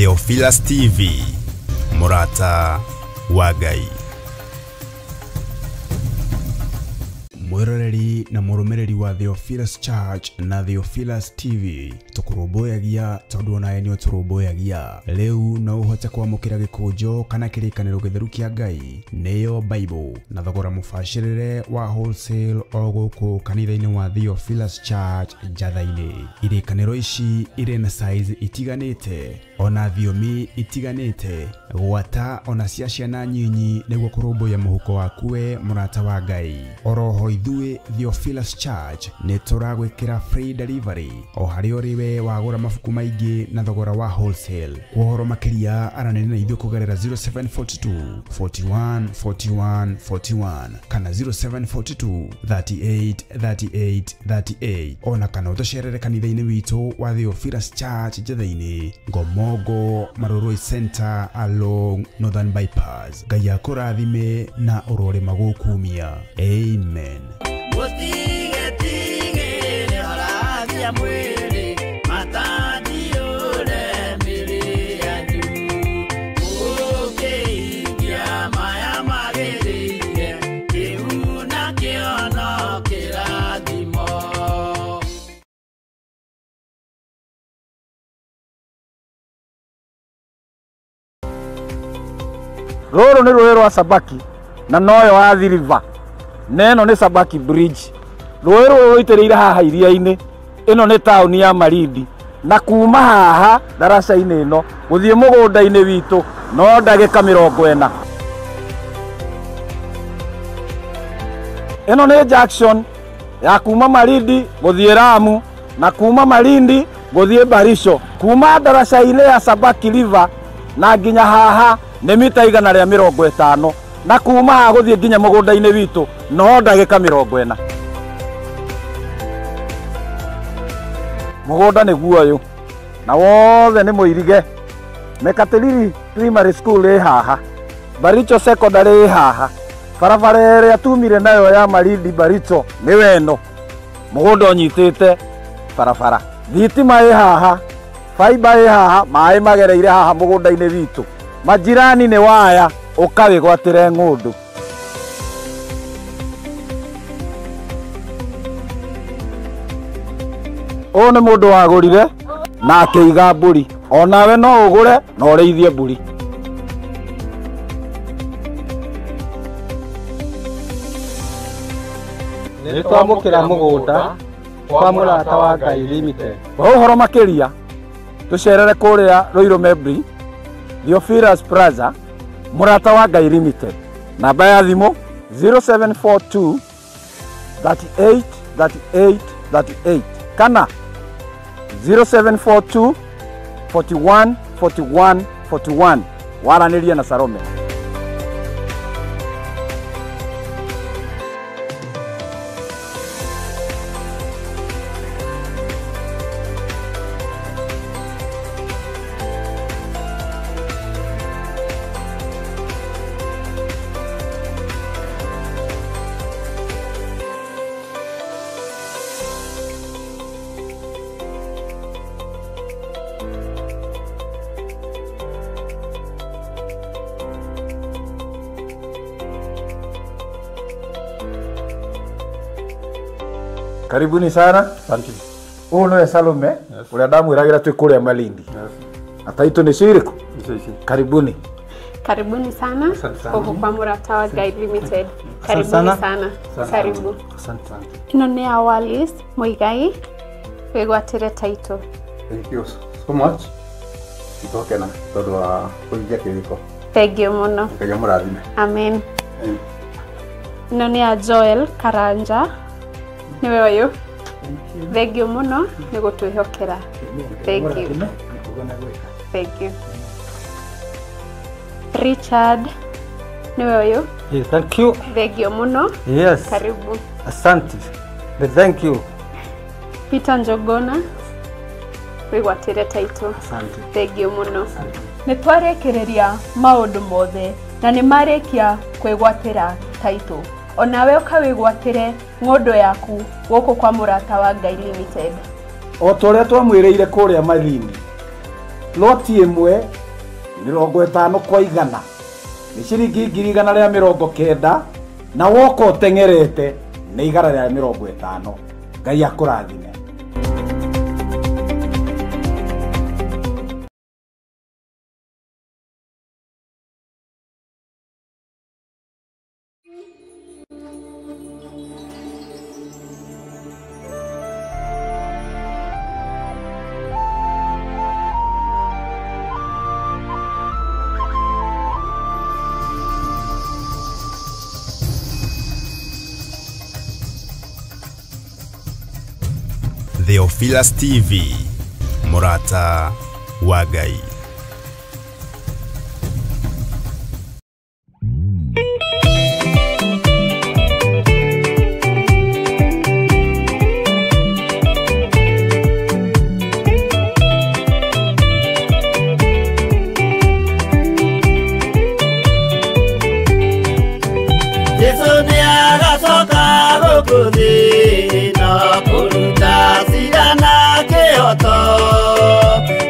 Theophilus TV, Mũrata wa Ngai. Mwĩroreri na mũrũmĩrĩri wa Theophilus Church na Theophilus TV, tũkũrũmbũyagia tondũ onawe nĩ ũtũrũmbũyagia. Rĩu no ũhote kwamũkĩra gĩkũnjo kana kĩrĩkanĩro gĩtheru kĩa Ngai, nĩyo Bible, na thogora mũbacĩrĩre wa wholesale o gũkũ kanitha-inĩ wa Theophilus Church Njatha-inĩ. Irĩkanĩro ici irĩ na size itiganĩte ona thiomi itiganĩte, gwata ona cia ciana nyinyi, nĩguo kũrũmbũiya mũhuko waku we mũrata wa Ngai. Oroho ithuĩ Theophilus Church nĩ tũragwĩkĩra free delivery o harĩa ũrĩ we wagũra mabuku maingĩ na thogora wa wholesale. Kwa ũhoro makĩria aranĩria na ithuĩ kũgerera 0742 41 41 41 kana 0742 38 38 38, ona kana ũtũcerere kanitha-inĩ witũ wa Theophilus Church Njatha-inĩ, Ngomongo Marurui Center along Northern Bypass. Ngai akũrathime na ũrore magũkumia. Amen. Rũrũ nĩ rũĩ rwa Sabaki na noyo Athi River, na ĩno nĩ Sabaki Bridge. Rũĩ rũrũ rũitĩrĩire haha iria-inĩ. Ĩno nĩ taũni ya Malindi, na kuma haha ndaraca-inĩ ĩno gũthiĩ mũgũnda-inĩ witũ no ndagĩka 40. Ĩno nĩ junction ya kuma Malindi gũthiĩ Lamu na kuma Malindi gũthiĩ Barisho. Kuma ndaraca-inĩ ya Sabaki River na nginya haha nĩ mita 150, na kuma haha gũthiĩ nginya mũgũnda-inĩ witũ no ndagĩka 40. Mũgũnda nĩguo ũyũ na wothe nĩ mũirige. Mekatilili Primary School ĩ haha, Baricho Secondary ĩ haha, barabara ĩrĩa tumire nayo ya Malindi Baricho nĩ weno. Mũgũnda ũnyitĩte barabara, thitima ĩ haha, fiber ĩ haha, maĩ magereire haha mũgũnda-inĩ witũ. Majirani nĩ waya, ũkawĩgwatĩre ng'ũndũ. Ũyũ nĩ mũndũ wagũrire na akĩiga mbũri. Onawe no ũgũre na ũrĩithie mbũri. Nĩ twamũkĩra mũgũnda kwa Mũrata wa Ngai Limited. Kwa ũhoro makĩria tũcerere kũrĩa Ruiru Membri, Theophilus Plaza, Mũrata wa Ngai Limited. Namba ya thimũ 0742 38 38 38 kana 0742 41 41 41. Waranĩria na Salome. Karibuni sana. Asante. Ũyũ nĩwe Salome, ũrĩa ndamwĩragĩra twĩ kũrĩa Malindi. Na taitũ nĩ cirĩkũ? Karibuni. Karibuni sana gũkũ kwa Mũrata wa Ngai Limited. Karibuni sana. Karibu. Asante. Ĩno nĩ ya Wallis Muigai, wĩgwatĩre taitũ. Thank you so much. Nĩtwakena tondũ wa kũhingia kĩrĩko. Thank you mũno. Ngai amũrathime. Amen. Ĩno nĩ ya Joel Karanja, nĩwe ũyũ. Thank you mũno nĩ gũtwĩhokera. Thank you. Thank you. Richard, nĩwe ũyũ. Yes, thank you. Thank you mũno. Yes. Karibu. Asante. Thank you. Peter Njogona, wĩgwatĩre taitũ. Asante. Thank you mũno. Nĩ twarĩkĩrĩria maũndũ mothe na nĩ marĩkia kwĩgwatĩra taitũ. Onawe ũkawĩgwatĩre ng'ũndũ yaku gũkũ kwa Mũrata wa Ngai Limited. O ta ũrĩa twamwĩrĩire kũrĩa Malindi, Loti ĩmwe 50 kwa 100 nĩ ciringi 190,000 na woka ũteng'erete nĩ 150. Ngai akũrathime. Theophilus TV, Murata wa Ngai. Jesu nĩagacoka gũkũ thĩ na kũruta cira na kĩhooto,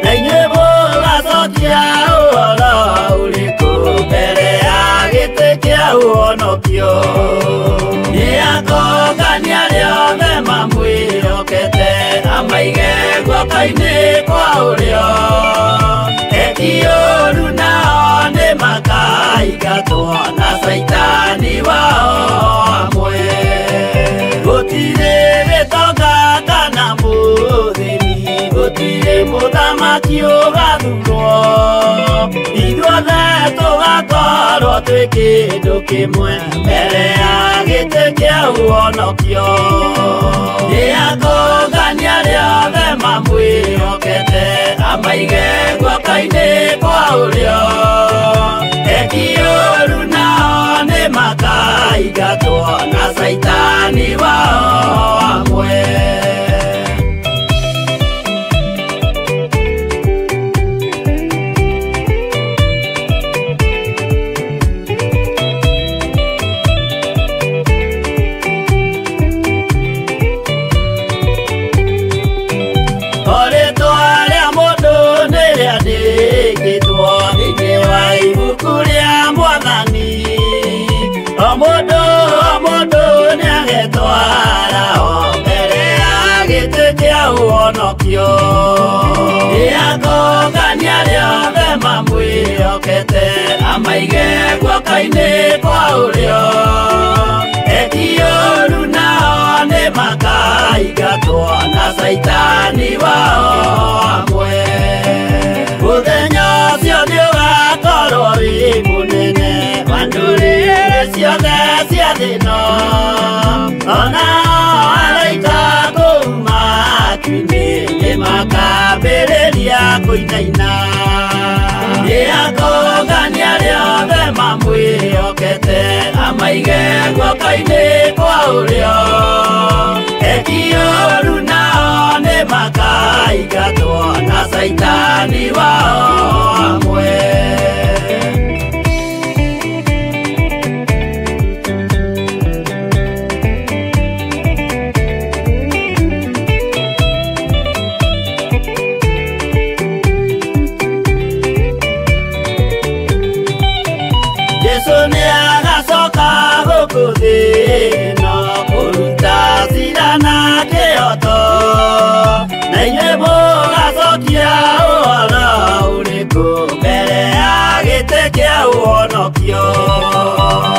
na inyuĩ mũgacokia ũhoro ũrĩkũ mbere ya gĩtĩ kĩa ũhonokio? Nĩakongania arĩa othe mamwĩhokete, amaige guoko-inĩ kwa ũrĩo. Eki ũũru nao nĩmakaingatwo na Caitani wao amwe. Gũtirĩ gĩtonga kana mũthĩni, gũtirĩ mũthamaki ũgathurwo. Ithuothe tũgakorwo twĩ kĩndũ kĩmwe mbere ya gĩtĩ kĩa ũhonokio. Nĩakongania arĩa othe mamwĩhokete, amaige guoko-inĩ kwa ũrĩo. Eki ũũru nao nĩmakaingatwo na Caitani wao amwe. Mũndũ nĩagetwara o mbere ya gĩtĩ kĩa ũhonokio. Nĩakongania arĩa othe mamwĩhokete, amaige guoko-inĩ kwa ũrĩo. Eki ũũru nao nĩmakaingatwo na Caitani wao amwe. Mũthenya ũcio nĩũgakorwo wĩ mũnene wa ndũrĩrĩ ciothe cia thĩ ĩno. Ona araika kũu matu-inĩ nĩmakambĩrĩria kũinaina. Nĩakongania arĩa othe mamwĩhokete, amaige guoko-inĩ kwa ũrĩo. Eki ũũru nao nĩmakaingatwo na Caitani wao amwe. Jesu nĩagacoka gũkũ thĩ ĩno kũruta cira na kĩhooto, na inyuĩ mũgacokia ũhoro ũrĩkũ mbere ya gĩtĩ kĩa ũhonokio?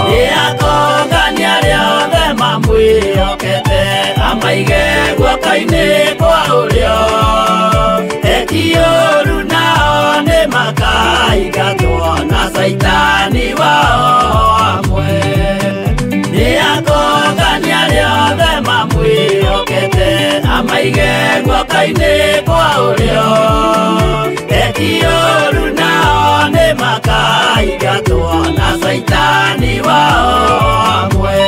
Nĩakongania arĩa othe mamwĩhokete, amaige guoko-inĩ kwa ũrĩo. Eki ũũru nao nĩmakaingatwo na Caitani wao amwe. Nĩakongania arĩa othe mamwĩhokete, amaige guoko-inĩ kwa ũrĩo. Eki ũũru nao nĩmakaingatwo na Caitani wao amwe.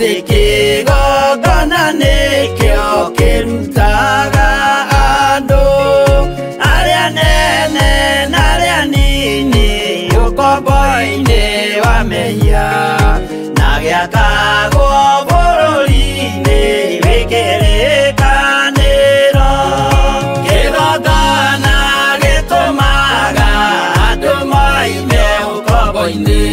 Atĩ kĩgongona nĩkĩo kĩrutaga andũ arĩa nene na arĩa nini ũkombo-inĩ wa mehia na gĩakagwo bũrũri-inĩ wĩ kĩrĩkanĩro. Kĩgongona gĩtũmaga andũ moime ũkombo-inĩ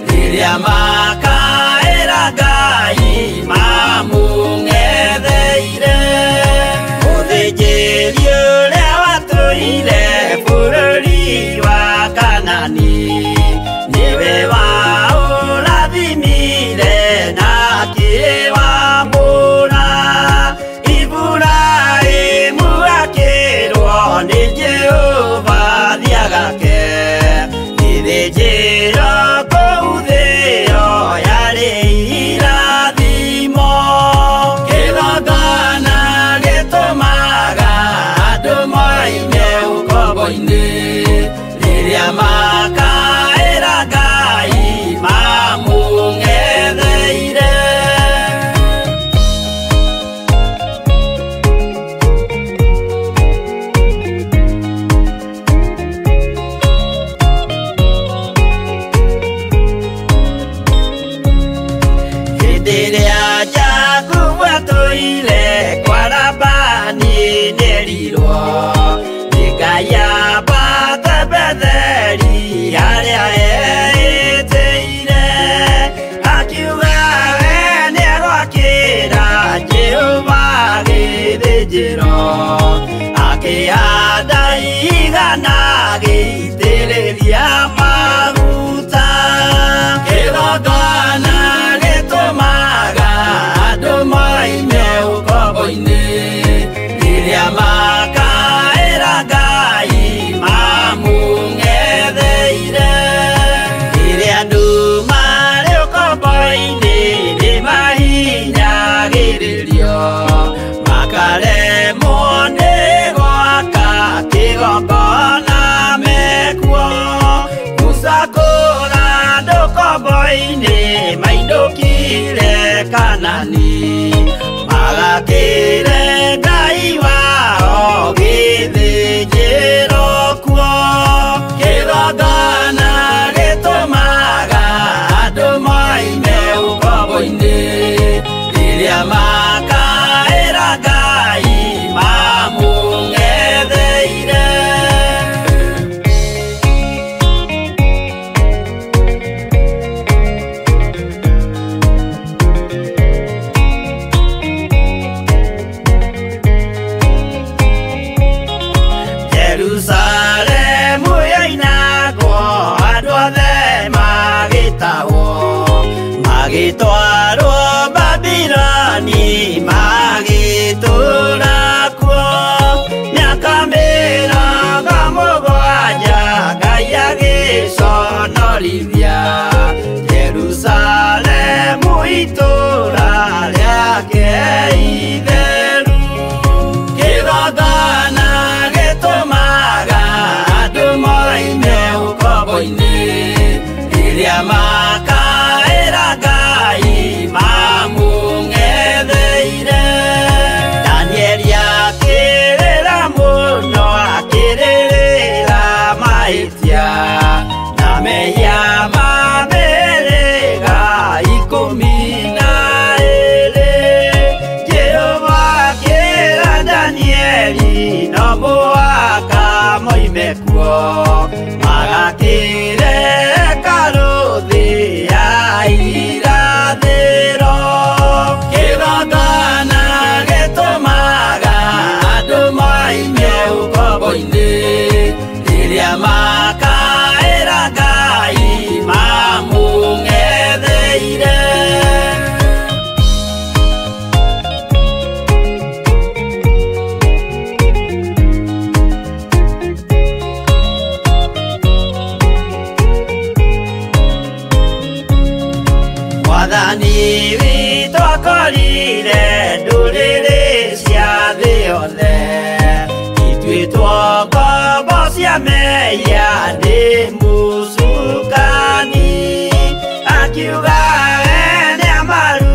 rĩrĩa makaĩra Ngai mamũng'etheire. Mũthĩnjĩri ũrĩa watũire bũrũri wa Kanani nĩwe waũrathimire na akĩwambũra. Iburahĩmu akĩrwo nĩ Jehova thiagake gĩthĩnjĩro kũu thĩo yarĩ irathimo. Kĩgongona gĩtũmaga andũ moime ũkombo-inĩ rĩrĩa makaĩra Ngai mamũng'etheire. Hĩndĩ ĩrĩa Jakubu atũire kwa Labani nĩerirwo nĩ Ngai ambate Betheli harĩa eĩtĩire. Akiuga we nĩegwakĩra Jehova gĩthĩnjĩro, akĩhanda igana agĩitĩrĩria maguta. Kĩgongona gĩtũmaga andũ moime ũkombo-inĩ rĩrĩa makaĩra Ngai mamũng'etheire. Rĩrĩa andũ marĩ ũkombo-inĩ nĩmahinyagĩrĩrio makaremwo nĩ gwaka kĩgongona mekuo. Musa kũra andũ ũkombo-inĩ mainũkire Kanani magakĩre Ngai wao gĩthĩnjĩro kuo. Kĩgongona gĩtũmaga andũ moime ũkombo-inĩ rĩrĩa makaĩra Ngai mamũng'etheire. Jerusalemu yoinagwo andũ othe magĩtahwo magĩtwarwo Babiloni magĩtũũra kuo. Mĩaka 70 Ngai agĩconorithia Jerusalemu itũũra rĩake itheru. Kĩgongona gĩtũmaga andũ moime ũkombo-inĩ rĩrĩa makaĩra Ngai mamũng'etheire. Danieli akĩrĩra mũno akĩrĩrĩra mahĩtia na mehia ma mĩhĩrĩga 12. Jehova akĩra Danieli no mũhaka moime kuo magakĩre hekarũ thĩ ya irathĩro. Kĩgongona gĩtũmaga andũ moime ũkombo-inĩ rĩrĩa makaĩra Ngai mamũng'etheire. Mwathani witũ akorire ndũrĩrĩ cia thĩ yothe ituĩtwo ngombo cia mehia nĩ mũcukani. Akiuga we nĩamaru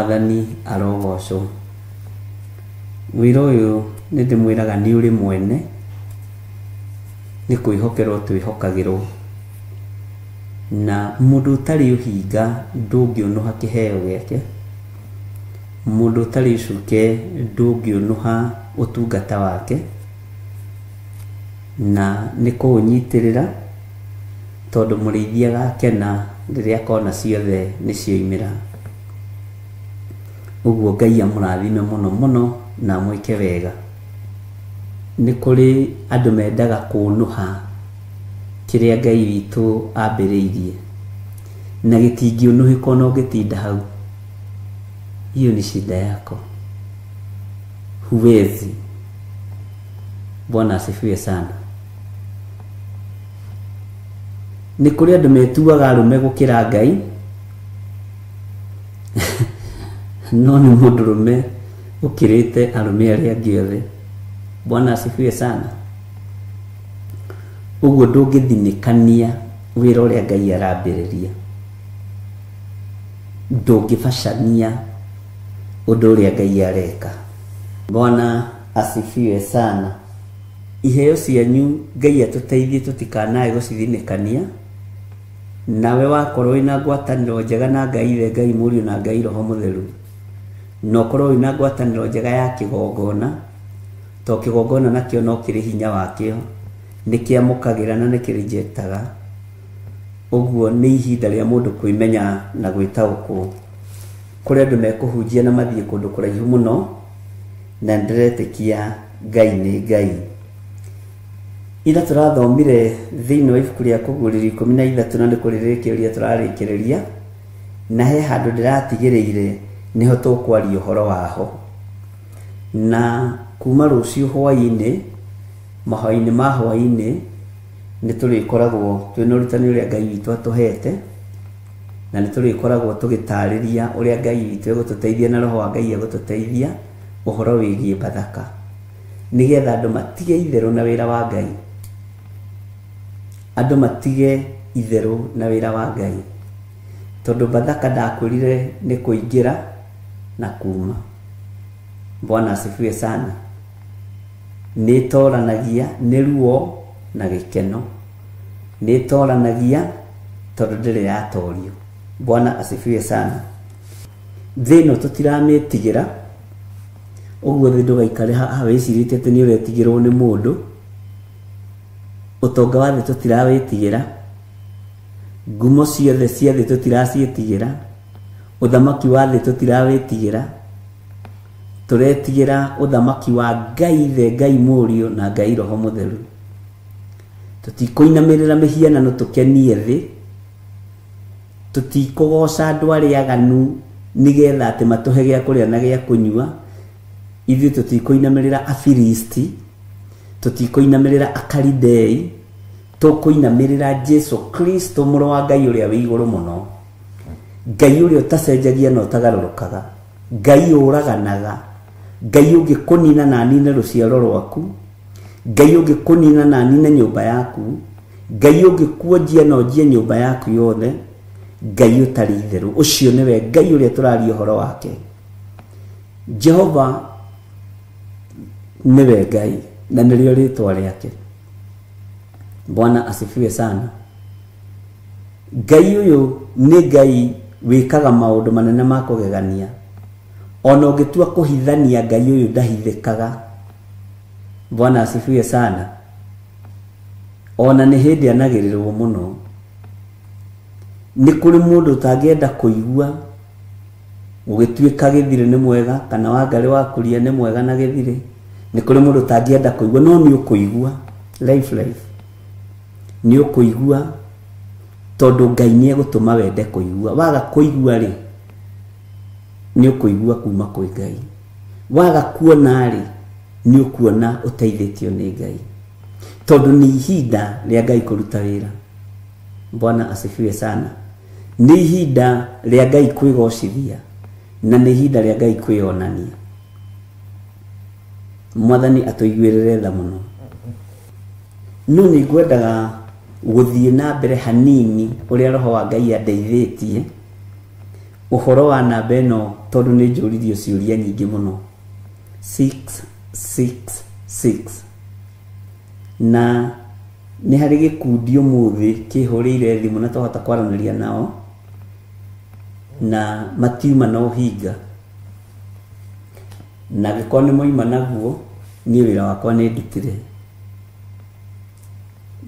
Mwathani arogocwo. Wĩra ũyũ nĩ ndĩmwĩraga nĩ ũrĩ mwene, nĩ kwĩhokerwo twĩhokagĩrwo, na mũndũ ũtarĩ ũhinga ndũngĩũnũha kĩheo gĩake, mũndũ ũtarĩ ũcuke ndũngĩũnũha ũtungata wake, na nĩ kũũnyitĩrĩra tondũ mũrĩithi agakena rĩrĩa akona ciothe nĩ cioimĩra. Ũguo Ngai amũrathime mũno mũno na amwĩke wega. Nĩ kũrĩ andũ mendaga kũũnũha kĩrĩa Ngai witũ ambĩrĩirie, na gĩtingĩũnũhĩka ona ũngĩtinda hau. Hiyo ni shida yako, huwezi. Bwana asifiwe sana. Nĩ kũrĩ andũ metuaga arũme gũkĩra Ngai, no nĩ mũndũrũme ũkĩrĩte arũme arĩa angĩ othe. Bwana asifiwe sana. Ũguo ndũngĩthinĩkania wĩra ũrĩa Ngai arambĩrĩria, ndũngĩbacania ũndũ ũrĩa Ngai areka. Bwana asifiwe sana. Iheo cianyu Ngai atũteithie tũtikanae gũcithinĩkania, nawe wakorwo wĩna ngwatanĩro njega na Ngai Ithe, Ngai Mũriũ na Ngai Roho Mũtheru, na ũkorwo wĩna ngwatanĩro njega ya kĩgongona, to kĩgongona nakĩo no kĩrĩ hinya wakĩo, nĩ kĩamũkagĩra na nĩ kĩrĩjetaga. Ũguo nĩ ihinda rĩa mũndũ kwĩmenya na gwĩtaũkwo. Kũrĩ andũ mekũhunjia na mathiĩ kũndũ kũraihu mũno, na ndĩretĩkia Ngai nĩ Ngai. Ira tũrathomire thĩinĩ wa ibuku rĩa Kũguũrĩrio 13 na nĩ kũrĩrĩkĩrĩria tũrarĩkĩrĩria, na he handũ ndĩratigĩrĩire nĩho tũkwaria ũhoro waho. Na kuma rũciũ hwaĩ-inĩ, mahoya-inĩ ma hwaĩ-inĩ, nĩ tũrĩkoragwo twĩna ũrutani ũrĩa Ngai witũ atũhete, na nĩ tũrĩkoragwo tũgĩtarĩria ũrĩa Ngai witũ egũtũteithia na Roho wa Ngai egũtũteithia ũhoro wĩgiĩ Bathaka, nĩgetha andũ matige itherũ na wĩra wa Ngai. Andũ matige itherũ na wĩra wa Ngai, tondũ Bathaka ndakwĩrire nĩ kũingĩra na kuma. Bwana asifiwe sana. Nĩ ĩtoranagia nĩ ruo na gĩkeno, nĩ ĩtoranagia tondũ ndĩrĩ yatorio. Bwana asifiwe sana. Thĩ ĩno tũtiramĩtigĩra, ũguo thĩ ndũgaikare haha wĩcirĩtie atĩ nĩ ũretigĩrwo nĩ mũndũ. Ũtonga wa thĩ tũtirawĩtigĩra, ngumo ciothe cia thĩ tũtiraciĩtigĩra, ũthamaki wa thĩ tũtirawĩtigĩra. Tũretigĩra ũthamaki wa Ngai Ithe, Ngai Mũriũ na Ngai Roho Mũtheru. Tũtikũinamĩrĩra mĩhianano tũkenie thĩ, tũtikũgoca andũ arĩa aganu nĩgetha atĩ matũhe gĩa kũrĩa na gĩa kũnyua. Ithuĩ tũtikũinamĩrĩra Afilisti, tũtikũinamĩrĩra Akaridei, tũkũinamĩrĩra Jesu Kristo mũrũ wa Ngai ũrĩa wĩ igũrũ mũno, Ngai ũrĩa ũtacenjagia na ũtagarũrũkaga, Ngai ũraganaga, Ngai ũngĩkũnina na anine rũciaro rwaku, Ngai ũngĩkũnina na anine nyũmba yaku, Ngai ũngĩkuonjia na onjie nyũmba yaku yothe, Ngai ũtarĩ itherũ. Ũcio nĩwe Ngai ũrĩa tũraria ũhoro wake. Jehova nĩwe Ngai na nĩrĩo rĩtwa rĩake. Bwana asifiwe sana. Ngai ũyũ nĩ Ngai wĩkaga maũndũ manene ma kũgegania. Ona ũngĩtua kũhithania Ngai ũyũ ndahithĩkaga. Bwana asifiwe sana. Ona nĩ hĩndĩ anagĩrĩrwo mũno. Nĩ kũrĩ mũndũ ũtangĩenda kũigua ũgĩtuĩka gĩthirĩ nĩ mwega, kana Wangarĩ wa Kuria nĩ mwega na gĩthirĩ. Nĩ kũrĩ mũndũ ũtangĩenda kũigua, no nĩ ũkũigua. Life nĩ ũkũigua, tondũ Ngai nĩ egũtũma wende kũigua. Waga kũigua rĩ, nĩ ũkũigua kuma kwĩ Ngai. Waga kuona rĩ, nĩ ũkuona ũteithĩtio nĩ Ngai, tondũ nĩ ihinda rĩa Ngai kũruta wĩra. Bwana asifiwe sana. Nĩ ihinda rĩa Ngai kwĩgocithia, na nĩ ihinda rĩa Ngai kwĩonania. Mwathani atũiguĩrĩre tha mũno. No nĩ ngwendaga gũthiĩ na mbere hanini ũrĩa Roho wa Ngai andeithĩtie Ũhoro wa namba ĩno tondũ nĩ njũririo ciũria nyingĩ mũno, 666, na nĩ harĩ gĩkundi ũmũthĩ kĩhũrĩire thimũ na twahota kwaranĩria nao na matiuma na ũhinga, na angĩkorwo nĩ moima naguo niĩ wĩra wakwa nĩ ndutire.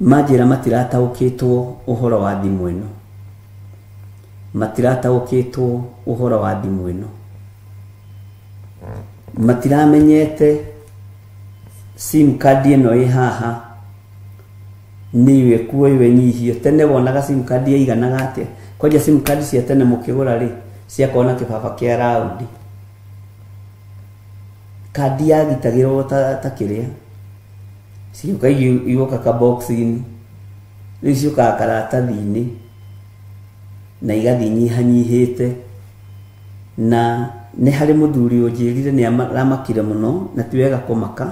Manjĩra matirataũkĩtwo ũhoro wa thimũ ĩno, matirataũkĩtwo ũhoro wa thimũ ĩno, matiramenyete sim card ĩno ĩ haha nĩ ĩkuo ĩnyihio. Tene wonaga sim card yaiganaga atĩa? Kwanja sim card cia tene mũkĩgũra rĩ, ciakorwo na kĩbaba kĩa raundi, kandi yagitagĩrwo ta kĩrĩa, ciũka igoka ka box-inĩ, rĩu ciũkaga karatathi-inĩ na igathiĩ nyihanyihĩte. Na nĩ harĩ mũthuri ũnjĩrire nĩ aramakire mũno, na ti wega kũmaka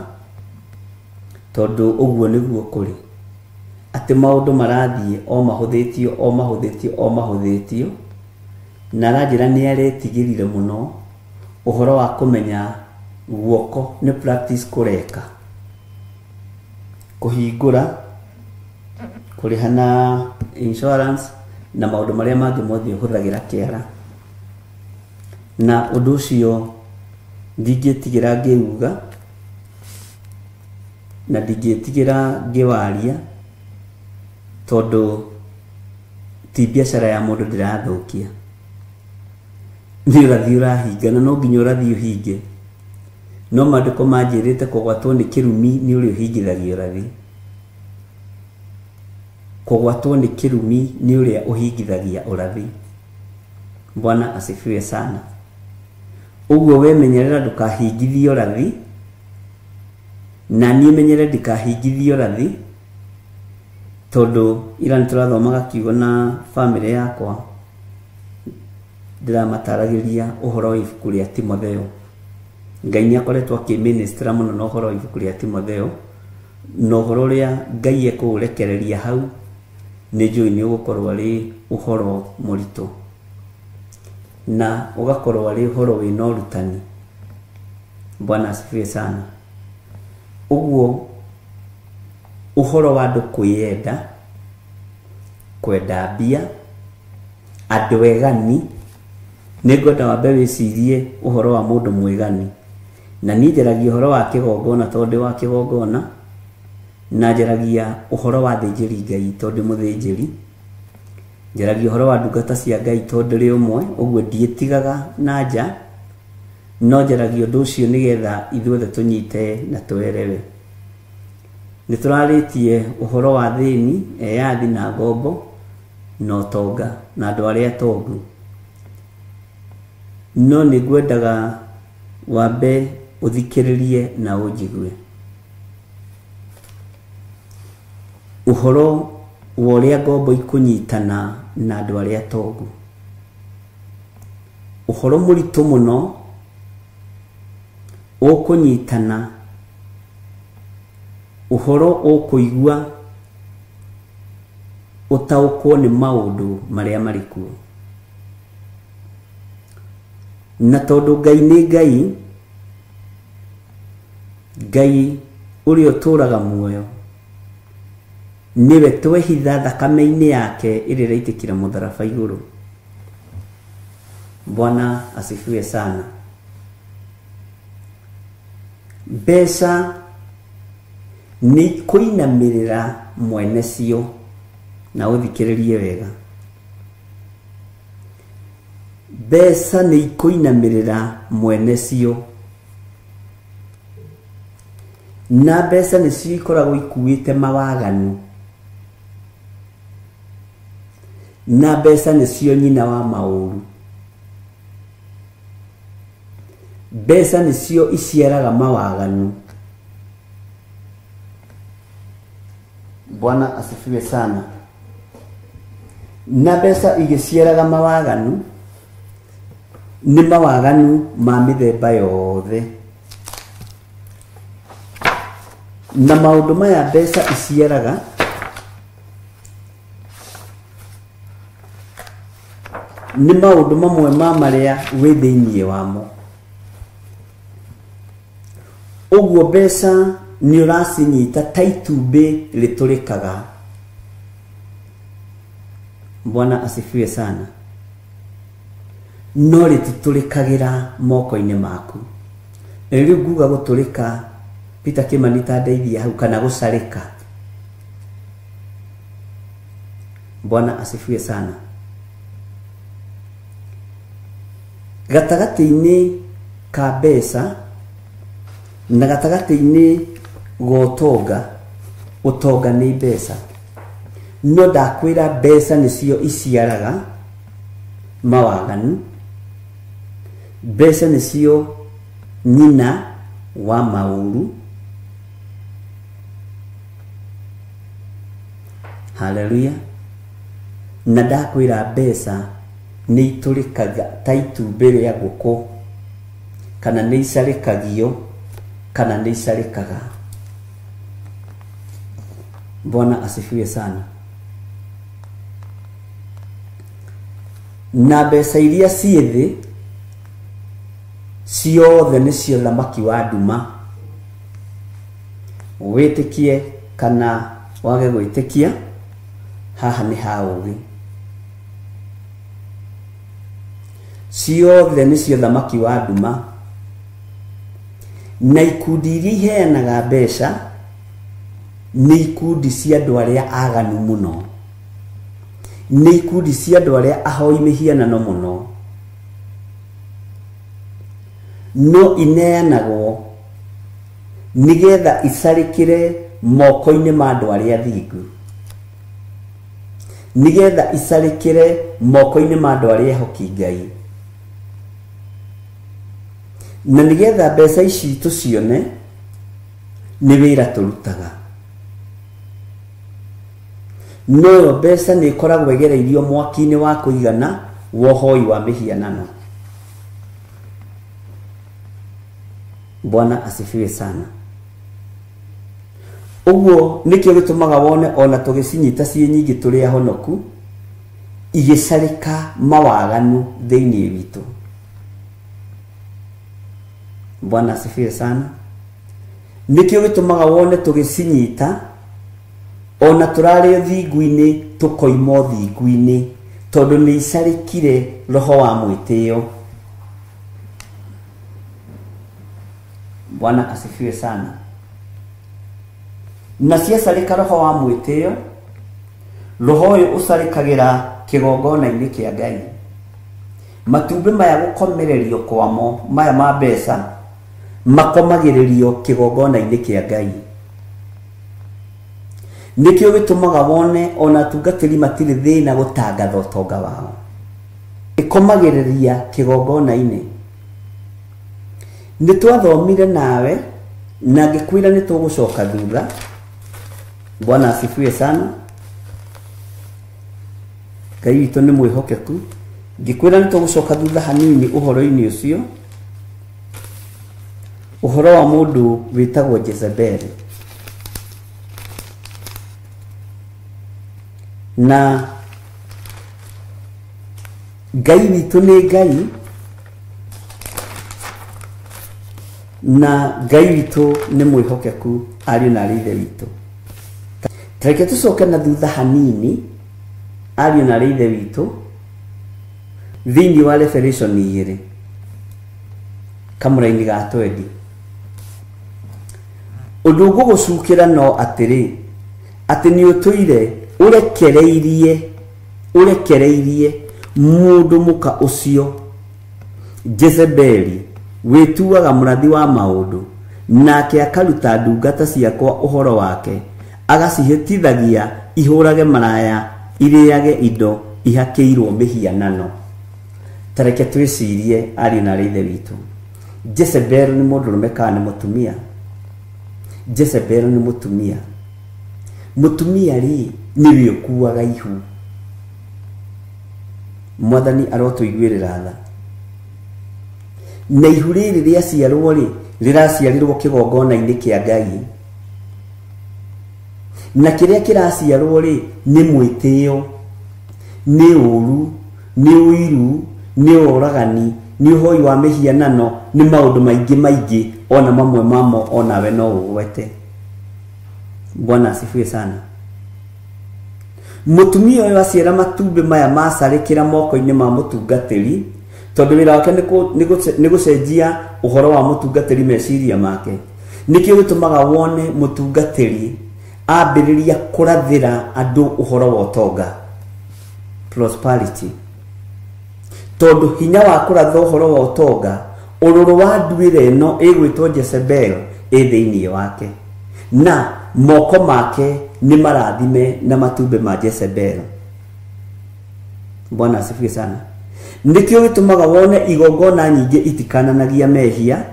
tondũ ũguo nĩguo kũrĩ, atĩ maũndũ marathiĩ o mahũthĩtio o mahũthĩtio o mahũthĩtio, na aranjĩra nĩ aretigĩrire mũno ũhoro wa kũmenya guoko nĩ practice kũreka, kũhingũra, kũrĩha na insurance na maũndũ marĩa mangĩ mothe ũhũthagĩra kĩara. Na ũndũ ũcio ndingĩtigĩra ngĩuga na ndingĩtigĩra ngĩwaria, tondũ ti biacara ya mũndũ ndĩrathũkia, nĩ ũrathiĩ ũrahinga na no nginya ũrathiĩ ũhinge. No maandĩko manjĩrĩte kũgwatwo nĩ kĩrumi nĩ ũrĩa ũhingithagia ũrathi, kũgwatwo nĩ kĩrumi nĩ ũrĩa ũhingithagia ũrathi. Bwana asifiwe sana. Ũguo we menyerera ndũkahingithie ũrathi, na niĩ menyere ndikahingithie ũrathi, tondũ ira nĩ tũrathomaga kiugo na bamĩrĩ yakwa, ndĩramataragĩria ũhoro wa ibuku rĩa Timotheo. Ngai nĩ akoretwo akĩministra mũno na ũhoro wa ibuku rĩa Timotheo, na ũhoro ũrĩa Ngai ekũũrekereria hau nĩ njũĩ nĩ ũgũkorwo arĩ ũhoro mũritũ, na ũgakorwo arĩ ũhoro wĩna ũrutani. Bwana asifiwe sana. Ũguo ũhoro wa andũ kwĩyenda, kwenda mbia, andũ egani, nĩ ngwenda wambe wĩcirie ũhoro wa mũndũ mwĩgani. Na niĩ njaragia ũhoro wa kĩgongona tondũ ndĩ wa kĩgongona, na njaragia ũhoro wa thĩnjĩri Ngai tondũ ndĩ mũthĩnjĩri, njaragia ũhoro wa ndungata cia Ngai tondũ ndĩ ũmwe, ũguo ndiĩtigaga na nja, no njaragia ũndũ ũcio nĩgetha ithuothe tũnyite na twerewe. Nĩ tũrarĩtie ũhoro wa thĩni, eyathi na ngombo na ũtonga na andũ arĩa atongu, no nĩ ngwendaga wambe ũthikĩrĩrie na ũnjigue ũhoro wa ũrĩa ngombo ikũnyitana na andũ arĩa atongu, ũhoro mũritũ mũno ũkũnyitana, ũhoro ũkũigua ũtaũkwo nĩ maũndũ marĩa marĩ kuo. Na tondũ Ngai nĩ Ngai, Ngai ũrĩa ũtũũraga muoyo, nĩwe twehitha thakame-inĩ yake ĩrĩa ĩraitĩkĩra mũtharaba igũrũ. Bwana asifiwe sana. Mbeca nĩ kũinamĩrĩra mwene cio, na ũthikĩrĩrie wega. Mbeca nĩ ikũinamĩrĩra mwene cio, na mbeca nĩcio ikoragwo ikuĩte mawaganu, na mbeca nĩcio nyina wa maũru, mbeca nĩcio iciaraga mawaganu. Bwana asifiwe sana. Na mbeca igĩciaraga mawaganu, nĩ mawaganu ma mĩthemba yothe. Na maũndũ maya mbeca iciaraga Nĩ maũndũ mamwe ma marĩa wĩ thĩinĩ wamo. Ũguo mbeca nĩ ũracinyita ta itumbĩ rĩtũrĩkaga. Bwana asifiwe sana. No rĩtitũrĩkagĩra moko-inĩ maku. Rĩu nguga gũtũrĩka, Peter Kimani ta ndeithia hau, kana gũcarĩka. Bwana asifiwe sana. Gatagatĩ-inĩ ka mbeca na gatagatĩ-inĩ ga ũtonga, ũtonga nĩ mbeca. No ndakwĩra mbeca nĩcio iciaraga mawaganu. Mbeca nĩcio nyina wa maũru. Haleluya. Na ndakwĩra mbeca nĩ itũrĩkaga ta itumbĩ rĩa ngũkũ, kana nĩ icarĩkagio, kana nĩ icarĩkaga. Bwana asifiwe sana. Na mbeca iria ciĩ thĩ ciothe nĩcio thamaki wa nduma. Wĩtĩkie kana wage gwĩtĩkia, haha nĩ ha ũgĩ. Ciothe nĩcio thamaki wa nduma. Na ikundi iria iheanaga mbeca nĩ ikundi cia andũ arĩa aganu mũno, nĩ ikundi cia andũ arĩa ahoi mĩhianano mũno, no ineanagwo nĩgetha icarĩkĩre moko-inĩ ma andũ arĩa thingu, nĩgetha icarĩkĩre moko-inĩ ma andũ arĩa ehoki Ngai, na nĩgetha mbeca ici tũcione nĩ wĩra tũrutaga. No mbeca nĩ ikoragwo igereirio mwaki-inĩ wa kũigana wa ũhoi wa mĩhianano. Bwana asifiwe sana. Ũguo nĩkĩo gĩtũmaga wone ona tũgĩcinyita ciĩ nyingĩ tũrĩ ahonoku, igĩcarĩka mawaganu thĩinĩ witũ. Bwana asifiwe sana. Nĩkĩo gĩtũmaga wone tũgĩcinyita ona tũrarĩ thingu-inĩ tũkoima thingu-inĩ, tondũ nĩ icarĩkire roho wa mwĩtĩo. Bwana asifiwe sana. Na ciacarĩka roho wa mwĩtĩo, roho ũyũ ũcarĩkagĩra kĩgongona-inĩ kĩa Ngai. Matumbĩ maya gũkomererio kwamo, maya ma mbeca makomagĩrĩrio kĩgongona-inĩ kĩa Ngai. Nĩkĩo gĩtũmaga wone ona atungatĩri matirĩ thĩna gũtangatha ũtonga wao. Ĩkomagĩrĩria kĩgongona-inĩ. Nĩ twathomire nawe na ngĩkwĩra nĩ tũgũcoka thutha. Bwana asifiwe sana. Ngai witũ nĩ mwĩhokeku. Ngĩkwĩra nĩ tũgũcoka thutha hanini ũhoro-inĩ ũcio, ũhoro wa mũndũ wĩtagwo Jezebeli. Na Ngai witũ nĩ Ngai, na Ngai witũ nĩ mwĩhokeku ariũ na arĩ ithe witũ. Reke tũcoke na thutha hanini ariũ na arĩ ithe witũ thĩinĩ wa Revelation 2 kamũra-inĩ ga 20. Ũndũ ngũgũcukĩra no atĩrĩ, atĩ nĩ ũtũire ũrekereirie mũndũ mũka ũcio Jezebeli wĩtuaga mũrathi wa maũndũ, nake akaruta ndungata ciakwa ũhoro wake, agacihĩtithagia ihũrage maraya, irĩage indo ihakĩirwo mĩhianano. Ta reke twĩcirie ariũ na arĩ ithe witũ, Jezebel nĩ mũndũrũme kana nĩ mũtumia? Jezebel nĩ mũtumia. Mũtumia rĩ nĩwe ũkuaga ihu. Mwathani arotũiguĩrĩra tha. Na ihu rĩrĩ rĩaciarwo rĩ, rĩraciarirwo kĩgongona-inĩ kĩa Ngai. Na kĩrĩa kĩraciarwo rĩ, nĩ mwĩtĩo, nĩ ũru, Nĩ ũiru, nĩ ũragani, nĩ ũhoi wa mĩhianano, nĩ maũndũ maingĩ maingĩ, ona mamwe mamo onawe no ũgwete. Bwana asifiwe sana. Mũtumia ũyũ aciara matumbĩ maya macarĩkĩra moko-inĩ ma mũtungatĩri, tondũ wĩra wake nĩ gũcenjia ũhoro wa mũtungatĩri meciria make. Nĩkĩo gĩtũmaga wone mũtungatĩri ambĩrĩria kũrathĩra andũ ũhoro wa ũtonga, prosperity, tondũ hinya wa kũratha ũhoro wa ũtonga, ũrũrũ wa nduĩra ĩno ĩgwĩtwo Jezebel ĩ thĩinĩ wake, na moko make nĩ marathime na matumbĩ ma Jezebel. Bwana asifiwe sana. Nĩkĩo gĩtũmaga wone igongona nyingĩ itikananagia mehia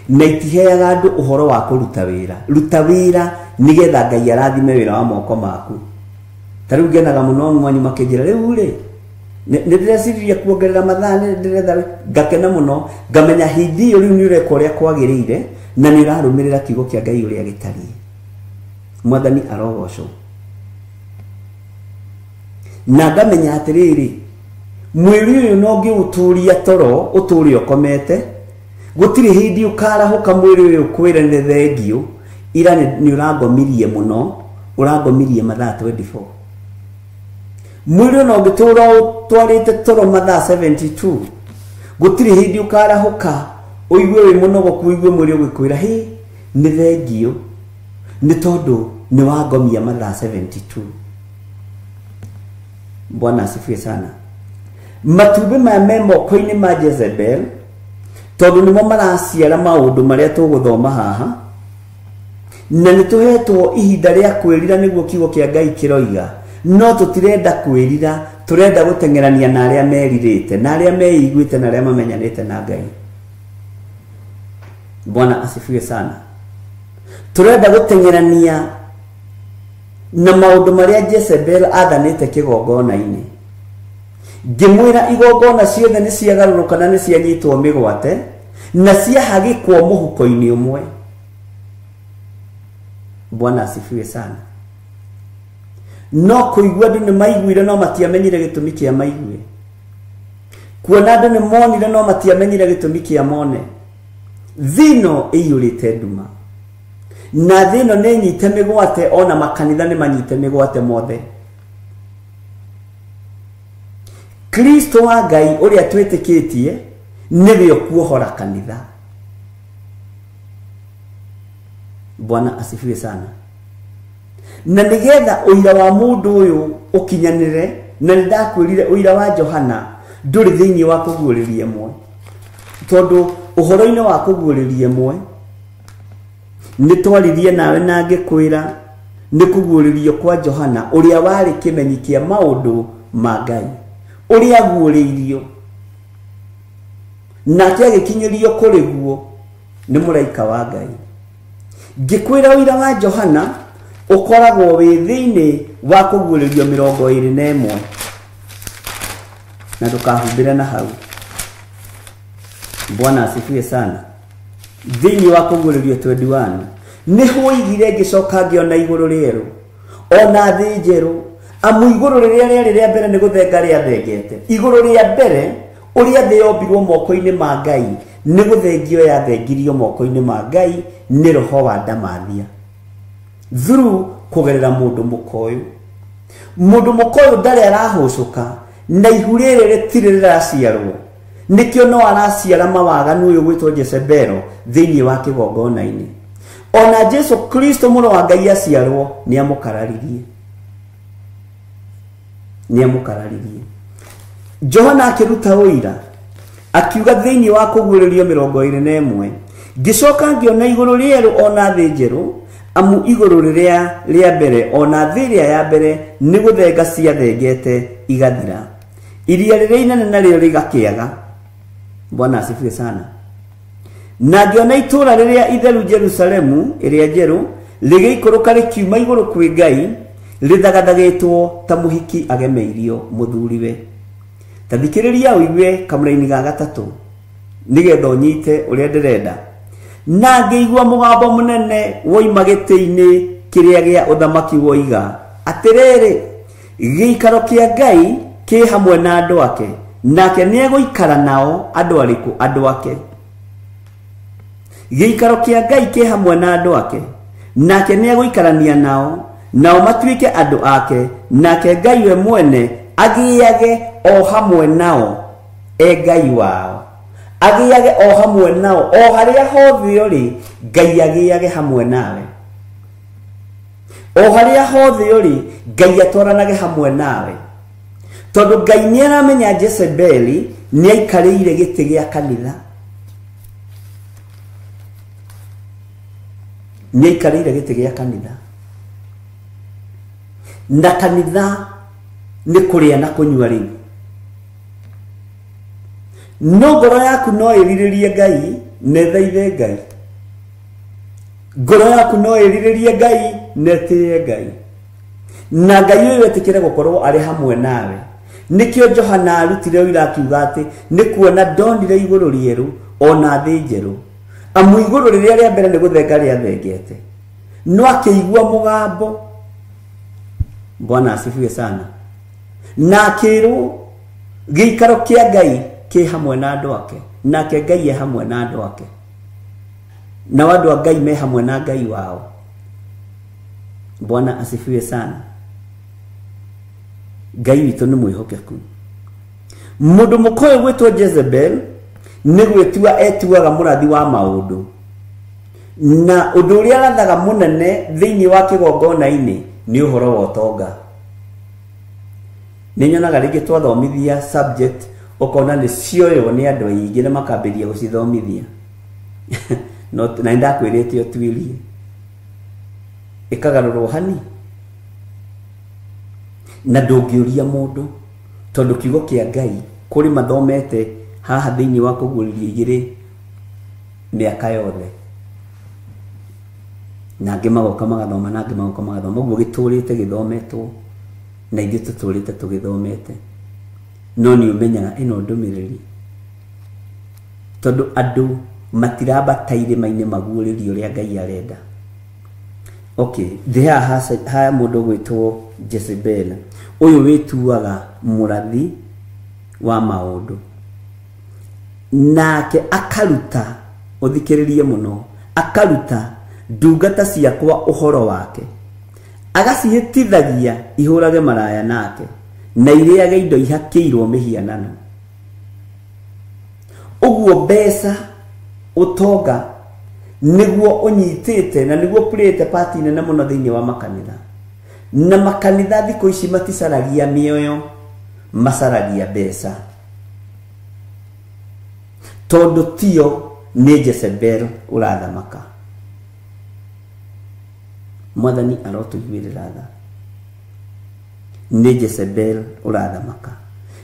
na itiheaga andũ ũhoro wa kũruta wĩra. Ruta wĩra nĩgetha Ngai arathime wĩra wa moko maku. Ta rĩu ngenaga mũno mwanyu makĩnjĩra rĩu rĩ nĩ ndĩreciriria kuongerera mathaa, nĩ ndĩretha, ngakena mũno, ngamenya hĩndĩ ĩyo rĩu nĩ ũreka ũrĩa kwagĩrĩire na nĩ ũrarũmĩrĩra kiugo kĩa Ngai ũrĩa gĩtariĩ. Mwathani arogocwo. Na ngamenya atĩrĩrĩ, mwĩrĩ ũyũ no ngĩũtũria toro ũtũre ũkomete, gũtirĩ hĩndĩ ũkarahũka mwĩrĩ ũyũ ũkwĩre nĩ thengio, ira nĩ ũrangomirie mũno, ũrangomirie mathaa 24. Mwĩrĩ ũyũ no ũngĩtũra ũtwarĩte toro mathaa 72, gũtirĩ hĩndĩ ũkarahũka ũigue wĩ mũnogoku, ũigue mwĩrĩ ũgĩkwĩra hĩ nĩ thengio, nĩ tondũ nĩ wangomia mathaa 72. Bwana asifiwe sana. Matumbĩ maya me moko-inĩ ma Jezebel, tondũ nĩmo maraciara maũndũ marĩa tũgũthoma haha, na nĩ tũhetwo ihinda rĩa kwĩrira nĩguo kiugo kĩa Ngai kĩroiga, no tũtirenda kwĩrira, tũrenda gũteng'erania na arĩa merirĩte, na arĩa meiguĩte, na arĩa mamenyanĩte na Ngai. Bwana asifiwe sana. Tũrenda gũteng'erania na maũndũ marĩa Jezebel athanĩte kĩgongona-inĩ. Ngĩmwĩra igongona ciothe nĩ ciagarũrũka na nĩ cianyitwo mĩgwate na ciahagĩkwo mũhuko-inĩ ũmwe. Bwana asifiwe sana. No kũigua andũ nĩ maiguire no matiamenyire gĩtũmi kĩa maigue. Kuona andũ nĩ monire no matiamenyire gĩtũmi kĩa mone. Thĩ ĩno ĩiyũrĩte nduma, na thĩ ĩno nĩ nyite mĩgwate, ona makanitha nĩ manyite mĩgwate mothe. Kristo wa Ngai ũrĩa twĩtĩkĩtie nĩwe ũkuohora kanitha. Bwana asifiwe sana. Na nĩgetha ũira wa mũndũ ũyũ ũkinyanĩre, na nĩ ndakwĩrire ũira wa Johana ndũrĩ thĩinĩ wa kũguũrĩria ĩmwe, tondũ ũhoro-inĩ wa kũguũrĩria ĩmwe nĩ twaririe nawe na ngĩkwĩra nĩ kũguũrĩrio kwa Johana ũrĩa warĩ kĩmenyi kĩa maũndũ ma Ngai, ũrĩa aguũrĩirio nake agĩkinyĩrio kũrĩ guo nĩ mũraika wa Ngai. Ngĩkwĩra ũira wa Johana ũkoragwo wĩ thĩinĩ wa kũguũrĩrio 21, na ndũkahumbĩre na hau. Bwana asifiwe sana. Thĩinĩ wa kũguũrĩrio 21 nĩ hwoigire ngĩcoka ngĩona igũrũ rĩerũ ona thĩ njerũ, amu igũrũ rĩrĩa rĩarĩ rĩa mbere nĩ gũthenga rĩathengete. Igũrũ rĩa mbere ũrĩa thĩ yombirwo moko-inĩ ma Ngai nĩ gũthengio yathengirio moko-inĩ ma Ngai nĩ roho wa Ndamathia through kũgerera mũndũ mũkoyũ. Mũndũ mũkoyũ ndarĩ arahũcũka na ihu rĩrĩ rĩtirĩ rĩraciarwo, nĩkĩo no araciara mawaganu ũyũ gwĩtwo Jezebel thĩinĩ wa kĩgongona-inĩ. Ona Jesu Kristo mũrũ wa Ngai aciarwo nĩ amũkararirie, nĩ amũkararirie. Johana akĩruta ũira akiuga thĩinĩ wa kũguũrĩrio 21, ngĩcoka ngĩona igũrũ rĩerũ ona thĩ njerũ, amu igũrũ rĩrĩa rĩa mbere ona thĩ ĩrĩa ya mbere nĩ gũthenga ciathengete igathira, iria rĩrĩa inene narĩo rĩgakĩaga. Bwana asifiwe sana. Na ngĩona itũũra rĩrĩa itheru Jerusalemu ĩrĩa njerũ rĩgĩikũrũka rĩkiuma igũrũ kwĩ Ngai, rĩthagathagĩtwo ta mũhiki agemeirio mũthuriwe. Ta thikĩrĩria ũigue kamũraini ga gatatũ nĩgetha ũnyite ũrĩa ndĩrenda. Na ngĩigua mũgambo mũnene woima gĩtĩ-inĩ kĩrĩa gĩa ũthamaki woiga atĩrĩrĩ, gĩikaro kĩa Ngai kĩ hamwe na andũ ake, nake nĩegũikara nao andũ arĩkũ? Andũ ake. Gĩikaro kĩa Ngai kĩ hamwe na andũ ake, nake nĩegũikarania nao, nao matuĩke andũ ake, nake Ngai we mwene agĩage o hamwe nao, e Ngai wao. Agĩage o hamwe nao, o harĩa hothe ũrĩ, Ngai agĩage hamwe nawe. O harĩa hothe ũrĩ, Ngai atwaranage hamwe nawe. Tondũ Ngai nĩaramenya Jezebeli nĩaikarĩire gĩtĩ gĩa kanitha. Nĩaikarĩire gĩtĩ gĩa kanitha. Na kanitha nĩ kũrĩa na kũnyua rĩu. No ngoro yaku no ĩrirĩrie Ngai, na ĩthaithe Ngai. Ngoro yaku no ĩrirĩrie Ngai, na ĩtĩe Ngai. Na Ngai ũyũ etĩkĩre gũkorwo arĩ hamwe nawe. Nĩkĩo Johana arutire ũira akiuga atĩ nĩ kuona ndonire igũrũ rĩerũ ona thĩ njerũ. Amu igũrũ rĩrĩa rĩa mbere nĩ gũthenga rĩathengete. No akĩigua mũgambo. Bwana asifiwe sana. Na akĩrwo gĩikaro kĩa Ngai kĩ hamwe na andũ ake, nake Ngai e hamwe na andũ ake, nao andũ a Ngai me hamwe na Ngai wao. Bwana asifiwe sana. Ngai witũ nĩ mwĩhokeku. Mũndũ mũkũyũ gwĩtwo Jezebel nĩ gwĩtua etuaga mũrathi wa maũndũ, na ũndũ ũrĩa arathaga mũnene thĩinĩ wa kĩgongona-inĩ nĩ ũhoro wa ũtonga. Nĩ nyonaga rĩngĩ twathomithia subject ũkona nĩ cioywo nĩ andũ aingĩ na makambĩrĩria gũcithomithia. No na nĩndakwĩrĩte ũtuĩrie ĩkagarũrwo hani, na ndũngĩũria mũndũ tondũ kiugo kĩa Ngai kũrĩ mathomete haha thĩinĩ wa kũguũrĩria igĩrĩ mĩaka yothe, na angĩ magoka magathoma, na angĩ magoka magathoma. Ũguo gĩtũrĩte gĩthometwo na ithuĩ tũtũrĩte tũgĩthomete. No nĩ ũmenyaga ĩno ndũmĩrĩri, tondũ andũ matirambata irĩma-inĩ maguũrĩrio ũrĩa Ngai arenda. Okay, thĩ haha ha mũndũ ũgwĩtwo Jezebel, ũyũ wĩtuaga mũrathi wa maũndũ, nake akaruta, ũthikĩrĩrie mũno, akaruta ndungata ciakwa ũhoro wake, agacihĩtithagia ihũrage maraya nake, na irĩage indo ihakĩirwo mĩhianano. Ũguo mbeca, ũtonga nĩguo ũnyitĩte na nĩguo playĩte part nene mũno thĩinĩ wa makanitha. Na makanitha thikũ ici maticaragia mĩoyo, macaragia mbeca, tondũ tio nĩ Jezebel ũrathamaka. Mwathani arotũiguĩrĩra tha. Nĩ Jezebel ũrathamaka,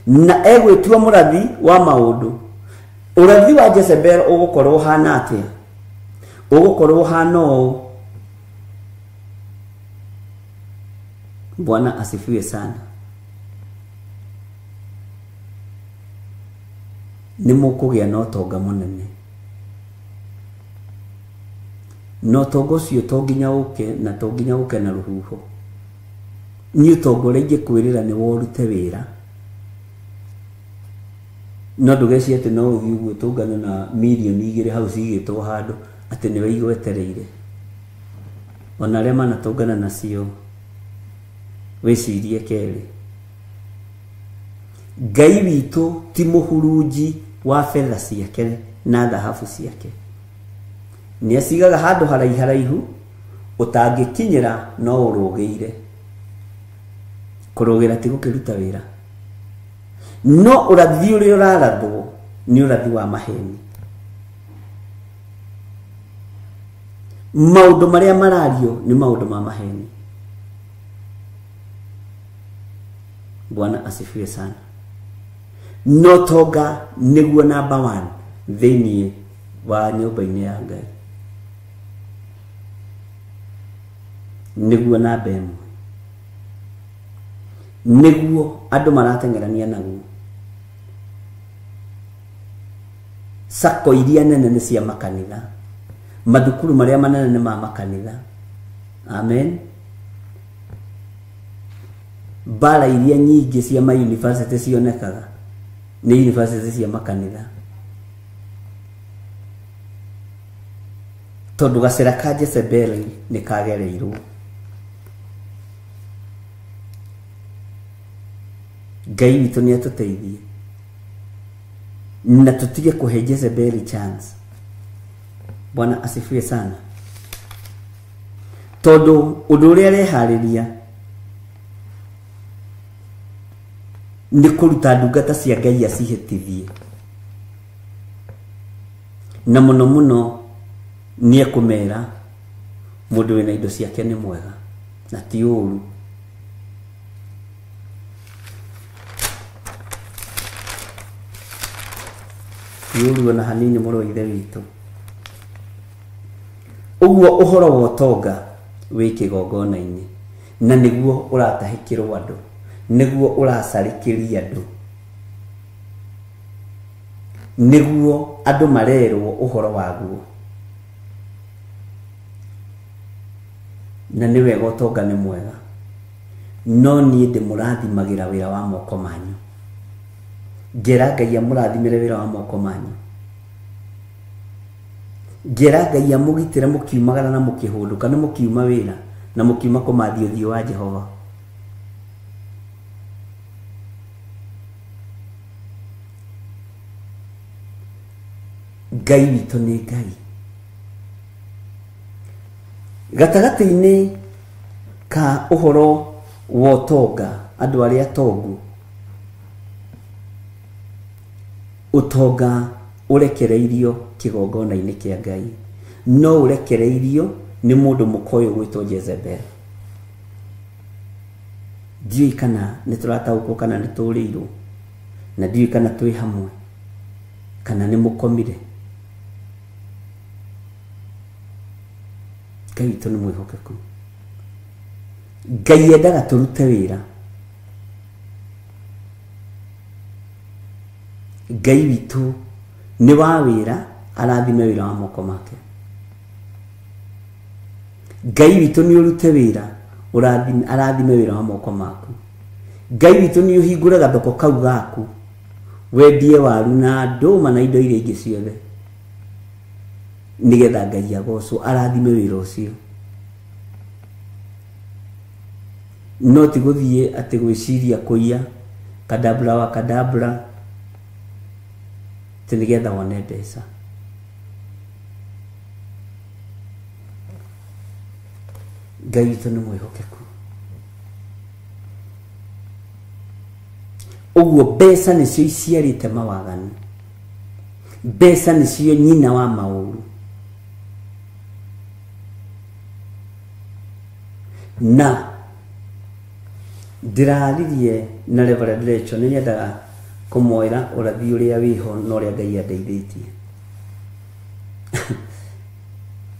na egwĩtua mũrathi wa maũndũ. Ũrathi wa Jezebel ũgũkorwo ũhana atĩa? Ũgũkorwo ũhana ũũ. Bwana asifiwe sana. Nĩ mũkũgĩa na ũtonga mũnene, na ũtonga ũcio to nginya ũke, na to nginya ũke na rũhuho. Niĩ ũtonga ũrĩa ingĩkwĩrĩra nĩ worute wĩra, no ndũgecirie atĩ no ũthiĩ ũguo ũtũngane na mirioni 2 hau cigĩtwo handũ atĩ nĩwe igwetereire. Ona arĩa manatũngana nacio wĩcirie kerĩ. Ngai witũ ti mũhurunji wa betha ciake na thahabu ciake. Nĩ acigaga handũ haraiharaihu ũtangĩkinyĩra no ũrũgĩire. Kũrũgĩra ti gũkĩruta wĩra, no ũrathi ũrĩa ũrarathwo nĩ ũrathi wa maheni. Maũndũ marĩa marario nĩ maũndũ ma maheni. Bwana asifiwe sana. No tonga nĩguo number 1 thĩinĩ wa nyũmba-inĩ ya Ngai, nĩguo namba 1, nĩguo andũ marateng'erania naguo. Sacco iria nene nĩ cia makanitha, mathukuru marĩa manene nĩ ma makanitha. Amen. Mbara iria nyingĩ cia ma university cionekaga nĩ university cia makanitha. Tondũ gacĩra ka Jezebeli nĩ kagereirwo. Ngai witũ nĩ atũteithie na tũtige kũhe Jezebeli chance. Bwana asifiwe sana. Tondũ ũndũ ũrĩa areharĩria nĩ kũruta ndungata cia Ngai acihĩtithie, na mũno mũno nĩ ekũmera mũndũ wĩna indo ciake nĩ mwega na ti ũru. Ti ũru ona hanini mũrũ wa ithe witũ. Ũguo ũhoro wa ũtonga wĩ kĩgongona-inĩ, na nĩguo ũratahĩkĩrwo andũ, nĩguo ũracarĩkĩria andũ, nĩguo andũ marerwo ũhoro waguo. Na nĩ wega ũtonga nĩ mwega, no niĩ ndĩmũrathimagĩra wĩra wa moko manyu. Ngera Ngai amũrathimĩre wĩra wa moko manyu. Ngera Ngai amũgitĩre mũkiumagara na mũkĩhũndũka, na mũkiuma wĩra na mũkiuma kũmathia ũthiũ wa Jehova. Ngai witũ nĩ Ngai. Gatagatĩ-inĩ ka ũhoro wa ũtonga, andũ arĩa atongu, ũtonga ũrekereirio kĩgongona-inĩ kĩa Ngai, no ũrekereirio nĩ mũndũ mũkoyũ gwĩtwo Jezebel. Ndiũĩ kana nĩ tũrataũkwo kana nĩ tũrĩirwo, na ndiũĩ kana twĩ hamwe kana nĩ mũkomire. Ngai witũ nĩ mwĩhokeku. Ngai endaga tũrute wĩra. Ngai witũ nĩ wa wĩra, arathime wĩra wa moko make. Ngai witũ nĩ ũrute wĩra, arathime wĩra wa moko maku. Ngai witũ nĩ ũhingũre gathoko kau gaku, wendie waru na ndũma na indo iria ingĩ ciothe, nĩgetha Ngai agocwo, arathime wĩra ũcio. No ti gũthiĩ atĩ gwĩciria kũiya kadabra wa kadabra atĩ nĩgetha wone mbeca. Ngai witũ nĩ mwĩhokeku. Ũguo mbeca nĩcio iciarĩte mawaganu, mbeca nĩcio nyina wa maũru. Na ndĩraririe na Reverend Rachel, nĩ nyendaga kũmwĩra ũrathi ũrĩa wĩho na ũrĩa Ngai andeithĩtie.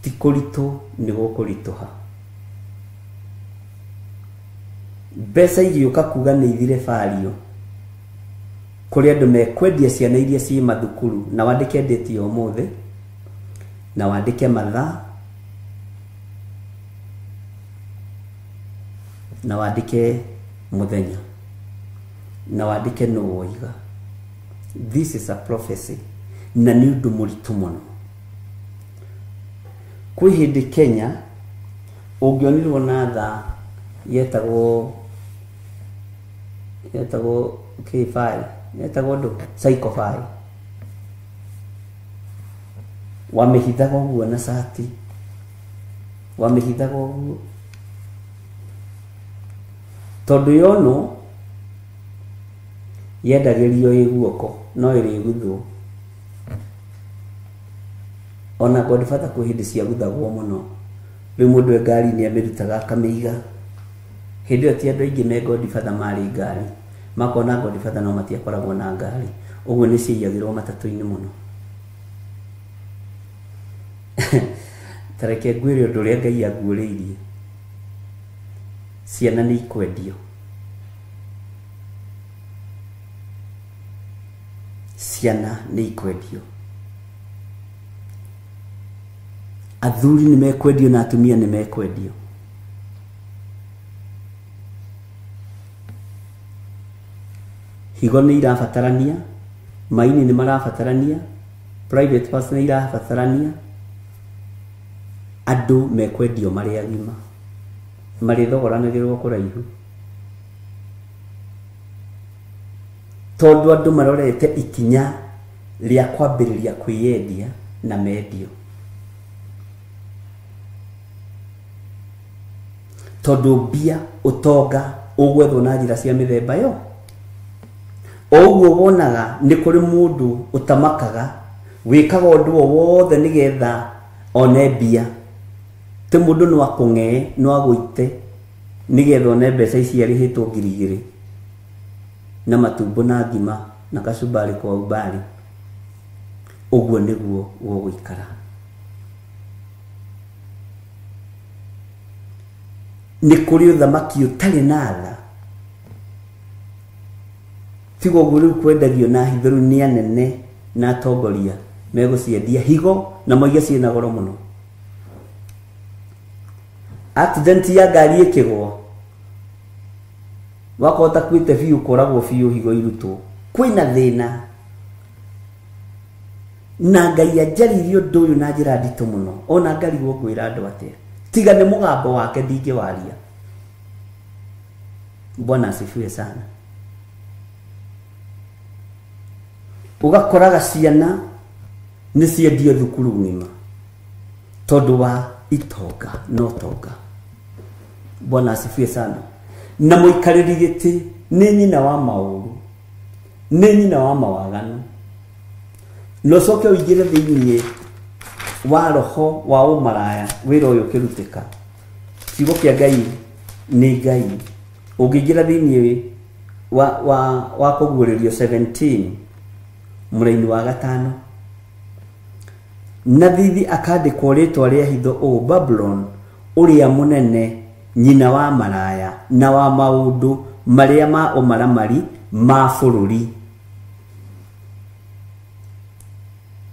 Ti kũritũ nĩ gũkũritũha. Mbeca igĩũka kuga nĩ ithire bario kũrĩ andũ mekwendia ciana iria ciĩ mathukuru, na wandĩke ndĩti ya ũmũthĩ, na wandĩke mathaa, na wandĩke mũthenya, na wandĩke nũ woiga. This is a prophecy, na nĩ ũndũ mũritũ mũno. Kwĩ hĩndĩ Kenya ũngĩonirwo na thaa yetagwo K5, yetagwo ndũ Psycho 5, wamĩhithaga ũguo na cati, wamĩhithaga ũguo tondũ yonwo yendagĩrio ĩ guoko no ĩrĩguthwo. Ona Godfather kwĩ hĩndĩ ciaguthagwo mũno. Rĩu mũndũ e ngari-inĩ amĩrutaga akamĩiga. Hĩndĩ ĩyo ti andũ aingĩ me Godfather marĩ ngari, makona Godfather no matiakoragwo na ngari, ũguo nĩ ciaiyagĩrwo matatũ-inĩ mũno. Ta reke ngwĩre ũndũ ũrĩa Ngai anguũrĩirie. Ciana nĩ ikwendio. Ciana nĩ ikwendio. Athuri nĩ mekwendio na atumia nĩ mekwendio. Higo nĩ irabatarania, maini nĩ marabatarania, private parts nĩ irabatarania. Andũ mekwendio marĩ agima, marĩthogoranagĩrwo kũraihu, tondũ andũ marorete ikinya rĩa kwambĩrĩria kwĩyendia na mendio. Tondũ mbia ũtonga ũgwethwo na njĩra cia mĩthemba yo. O ũguo wonaga nĩ kũrĩ mũndũ ũtamakaga wĩkaga ũndũ o wothe nĩgetha one mbia. Ti mũndũ no akũng'ee no agũite nĩgetha one mbeca ici arĩhĩtwo 2,000 na matumbo na ngima na kacumbari kwa umbali. Ũguo nĩguo gũgũikara. Nĩ kũrĩ ũthamaki ũtarĩ na tha. Tiga ũguo rĩu kwendagio na hitho rĩu nĩ anene na atongoria megũciendia higo na moige ciĩna goro mũno. Accident ya ngari ĩkĩgwa wakorwo ũtakuĩte biũ kũragwo biũ higo irutwo. Kwĩna thĩna. Na Ngai anjaririe ũndũ ũyũ na njĩra nditũ mũno, ona ngarigwo ngwĩra andũ atĩa. Tiga nĩ mũgambo wake ndingĩwaria. Bwana asifiwe sana. Ũgakoraga ciana nĩ ciendio thukuru ng'ima tondũ wa itonga no tonga. Bwana asifiwe sana. Na mũikarĩri gĩtĩ nĩ nyina wa maũru, nĩ nyina wa mawaganu. Na ũcoke ũingĩre thĩiniĩ wa roho wa ũmaraya wĩra ũyũ ũkĩrutĩka. Kiugo kĩa Ngai nĩ Ngai. Ũngĩingĩra thĩiniĩ wa kũguũrĩrio 17 mũraini wa 5, na thithi akandĩkwo rĩtwa rĩa hitho ũũ, Babylon ũrĩa mũnene, nyina wa maraya na wa maũndũ marĩa ma ũmaramari ma bũrũri.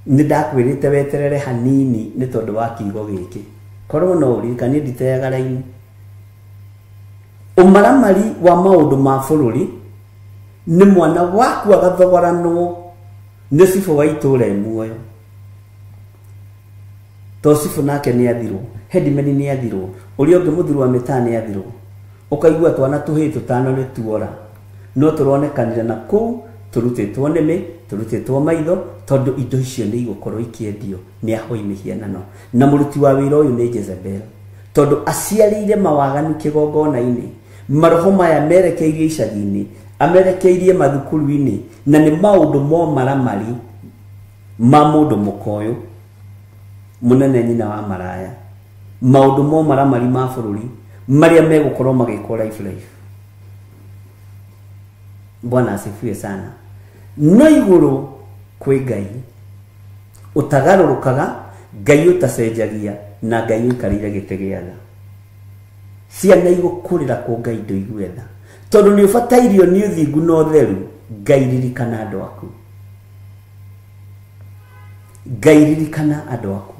Nĩ ndakwĩrĩte weterere hanini nĩ tondũ wa kiugo gĩkĩ. Korwo no ũririkanie nditeaga raini. Ũmaramari wa maũndũ ma bũrũri nĩ mwana waku agathogoranwo nĩ cibũ wa itũũra e muoyo. To cibũ nake nĩ athirwo, headman nĩ athirwo, ũrĩa ũngĩ mũthuri wa mĩtaa nĩ athirwo. Ũkaigua twana tũhĩĩ tũtano nĩ tuora, no tũronekanire na kũu tũrutĩtwo nĩmĩ, tũrutĩtwo maitho, tondũ indo icio nĩ igũkorwo ikĩendio nĩ ahoi mĩhianano. Na mũruti wa wĩra ũyũ nĩ Jezebel, tondũ aciarĩire mawaganu kĩgongona-inĩ. Maroho maya merekeirie icagi-inĩ, amerekeirie mathukuru-inĩ, na nĩ maũndũ momaramari ma mũndũ mũkoyũ mũnene nyina wa maraya, maũndũ momaramari ma bũrũri marĩa megũkorwo magĩkwo life life. Bwana asifiwe sana. No igũrũ kwĩ Ngai ũtagarũrũkaga, Ngai ũtacenjagia, na Ngai ũikarĩire gĩtĩ gĩa tha. Ciana igũkũrĩra kũ Ngai ndũigue tha, tondũ nĩ ũbatairio nĩ ũthingu na ũtheru. Ngai ririkana andũ aku. Ngai ririkana andũ aku.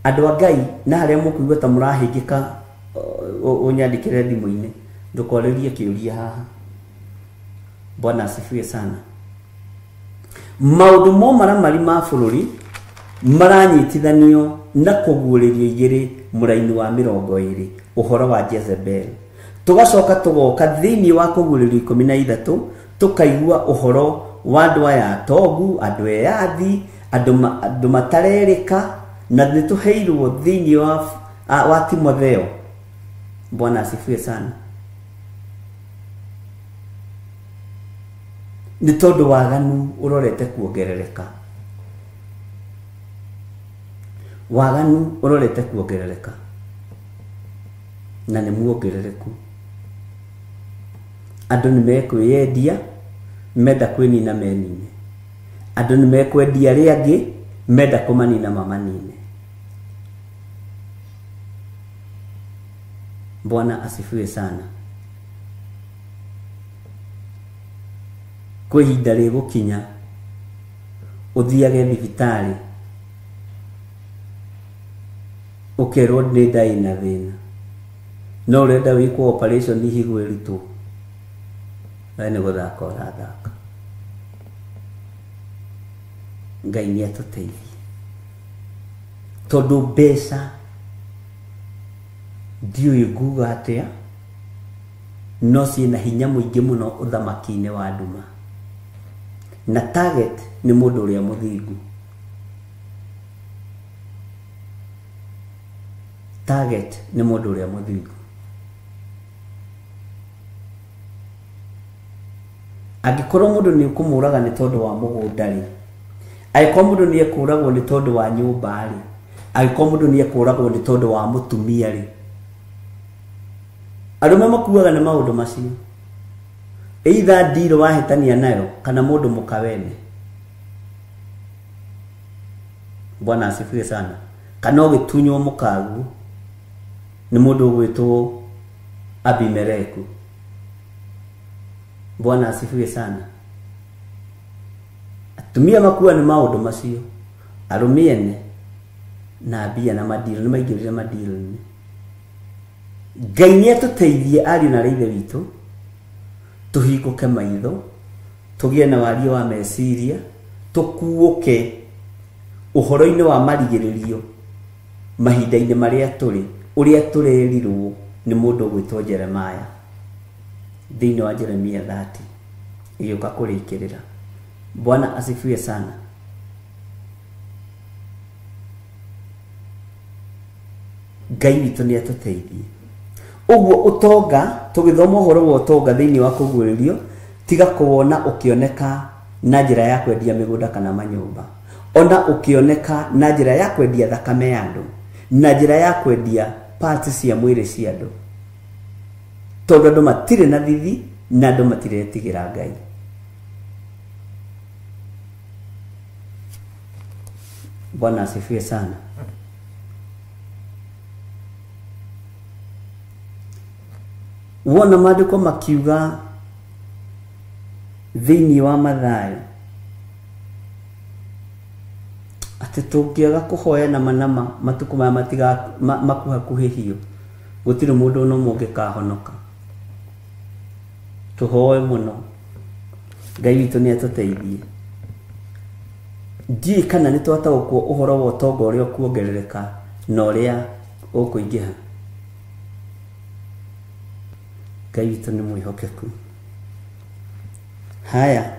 Andũ a Ngai na harĩa mũkũigua ta mũrahĩngĩka, ũnyandĩkĩre thimũ-inĩ, ndũkorĩrie kĩũria haha. Bwana asifiwe sana. Maũndũ momaramari ma bũrũri maranyitithanio na kũguũrĩrio 2 mũraini wa 20 ũhoro wa Jezebel. Tũgacoka tũgoka thĩiniĩ wa kũguũrĩrio 13 tũkaigua ũhoro wa andũ aya atongu, andũ eyathi, andũ matarerĩka, na nĩ tũheirwo thĩiniĩ wa Timotheo. Bwana asifiwe sana. Nĩ tondũ waganu ũrorete kuongerereka. Waganu ũrorete kuongerereka. Na nĩ muongerereku. Andũ nĩ mekwĩyendia, menda kwĩnina menine. Andũ nĩ mekwendia arĩa angĩ, menda kũmanina mamanine. Bwana asifiwe sana. Kwĩ ihinda rĩgũkinya ũthiage thibitarĩ ũkerwo nĩ nda ĩna thĩna, No ũrenda wĩkwo operation higo ĩrutwo. We nĩ gũthaka ũrathaka. Ngai nĩ atũteithie. Tondũ mbeca ndiũĩ nguga atĩa, no ciĩna hinya mũingĩ mũno ũthamaki-inĩ wa nduma. Na target nĩ mũndũ ũrĩa mũthingu. Target nĩ mũndũ ũrĩa mũthingu. Angĩkorwo mũndũ nĩ ũkũmũraga nĩ tondũ wa mũgũnda rĩ, angĩkorwo mũndũ nĩ ekũragwo nĩ tondũ wa nyũmba rĩ, angĩkorwo mũndũ nĩ ekũragwo nĩ tondũ wa mũtumia rĩ, arũme makuaga nĩ maũndũ macio. Either ndirũ wahĩtania nayo kana mũndũ mũkawene. Bwana asifiwe sana. Kana ũgĩtunywo mũkaguo nĩ mũndũ ũgwĩtwo Abimeleku. Bwana asifiwe sana. Atumia makua nĩ maũndũ macio. Arũme ene na mbia na madiro nĩ maingĩrire madiro-inĩ. Ngai nĩ atũteithie ariũ na ithe witũ tũhingũke maitho, tũgĩe na warie wa meciria, tũkuũke ũhoro-inĩ wa marigĩrĩrio mahinda-inĩ marĩa tũrĩ, ũrĩa tũrerirwo nĩ mũndũ ũgwĩtwo Jeremiah thĩinĩ wa Jeremia 30 ĩgĩũka kũrĩkĩrĩra. Bwana asifiwe sana. Ngai witũ nĩ atũteithie. Ũguo ũtonga, tũgĩthoma ũhoro wa ũtonga thĩinĩ wa kũguũrĩrio, tiga kũwona ũkĩoneka na njĩra ya kwendia mĩgũnda kana manyũmba, ona ũkĩoneka na njĩra ya kwendia thakame ya andũ, na njĩra ya kwendia parts cia mwĩrĩ cia andũ, tondũ andũ matirĩ na thithi na andũ matiretigĩra Ngai. Bwana asifiwe sana. Wona maandĩko makiuga thĩinĩ wa Mathayo atĩ tũngĩaga kũhoya nama nama matukũ maya matiga makuhakuhĩhio, gũtirĩ mũndũ ona ũmwe ũngĩkahonoka. Tũhoe mũno. Ngai witũ nĩ atũteithie. Ndiũĩ kana nĩ twataũkwo ũhoro wa ũtonga ũrĩa ũkuongerereka na ũrĩa ũkũingĩha. Ngai witũ nĩ mwĩhokeku. Haya.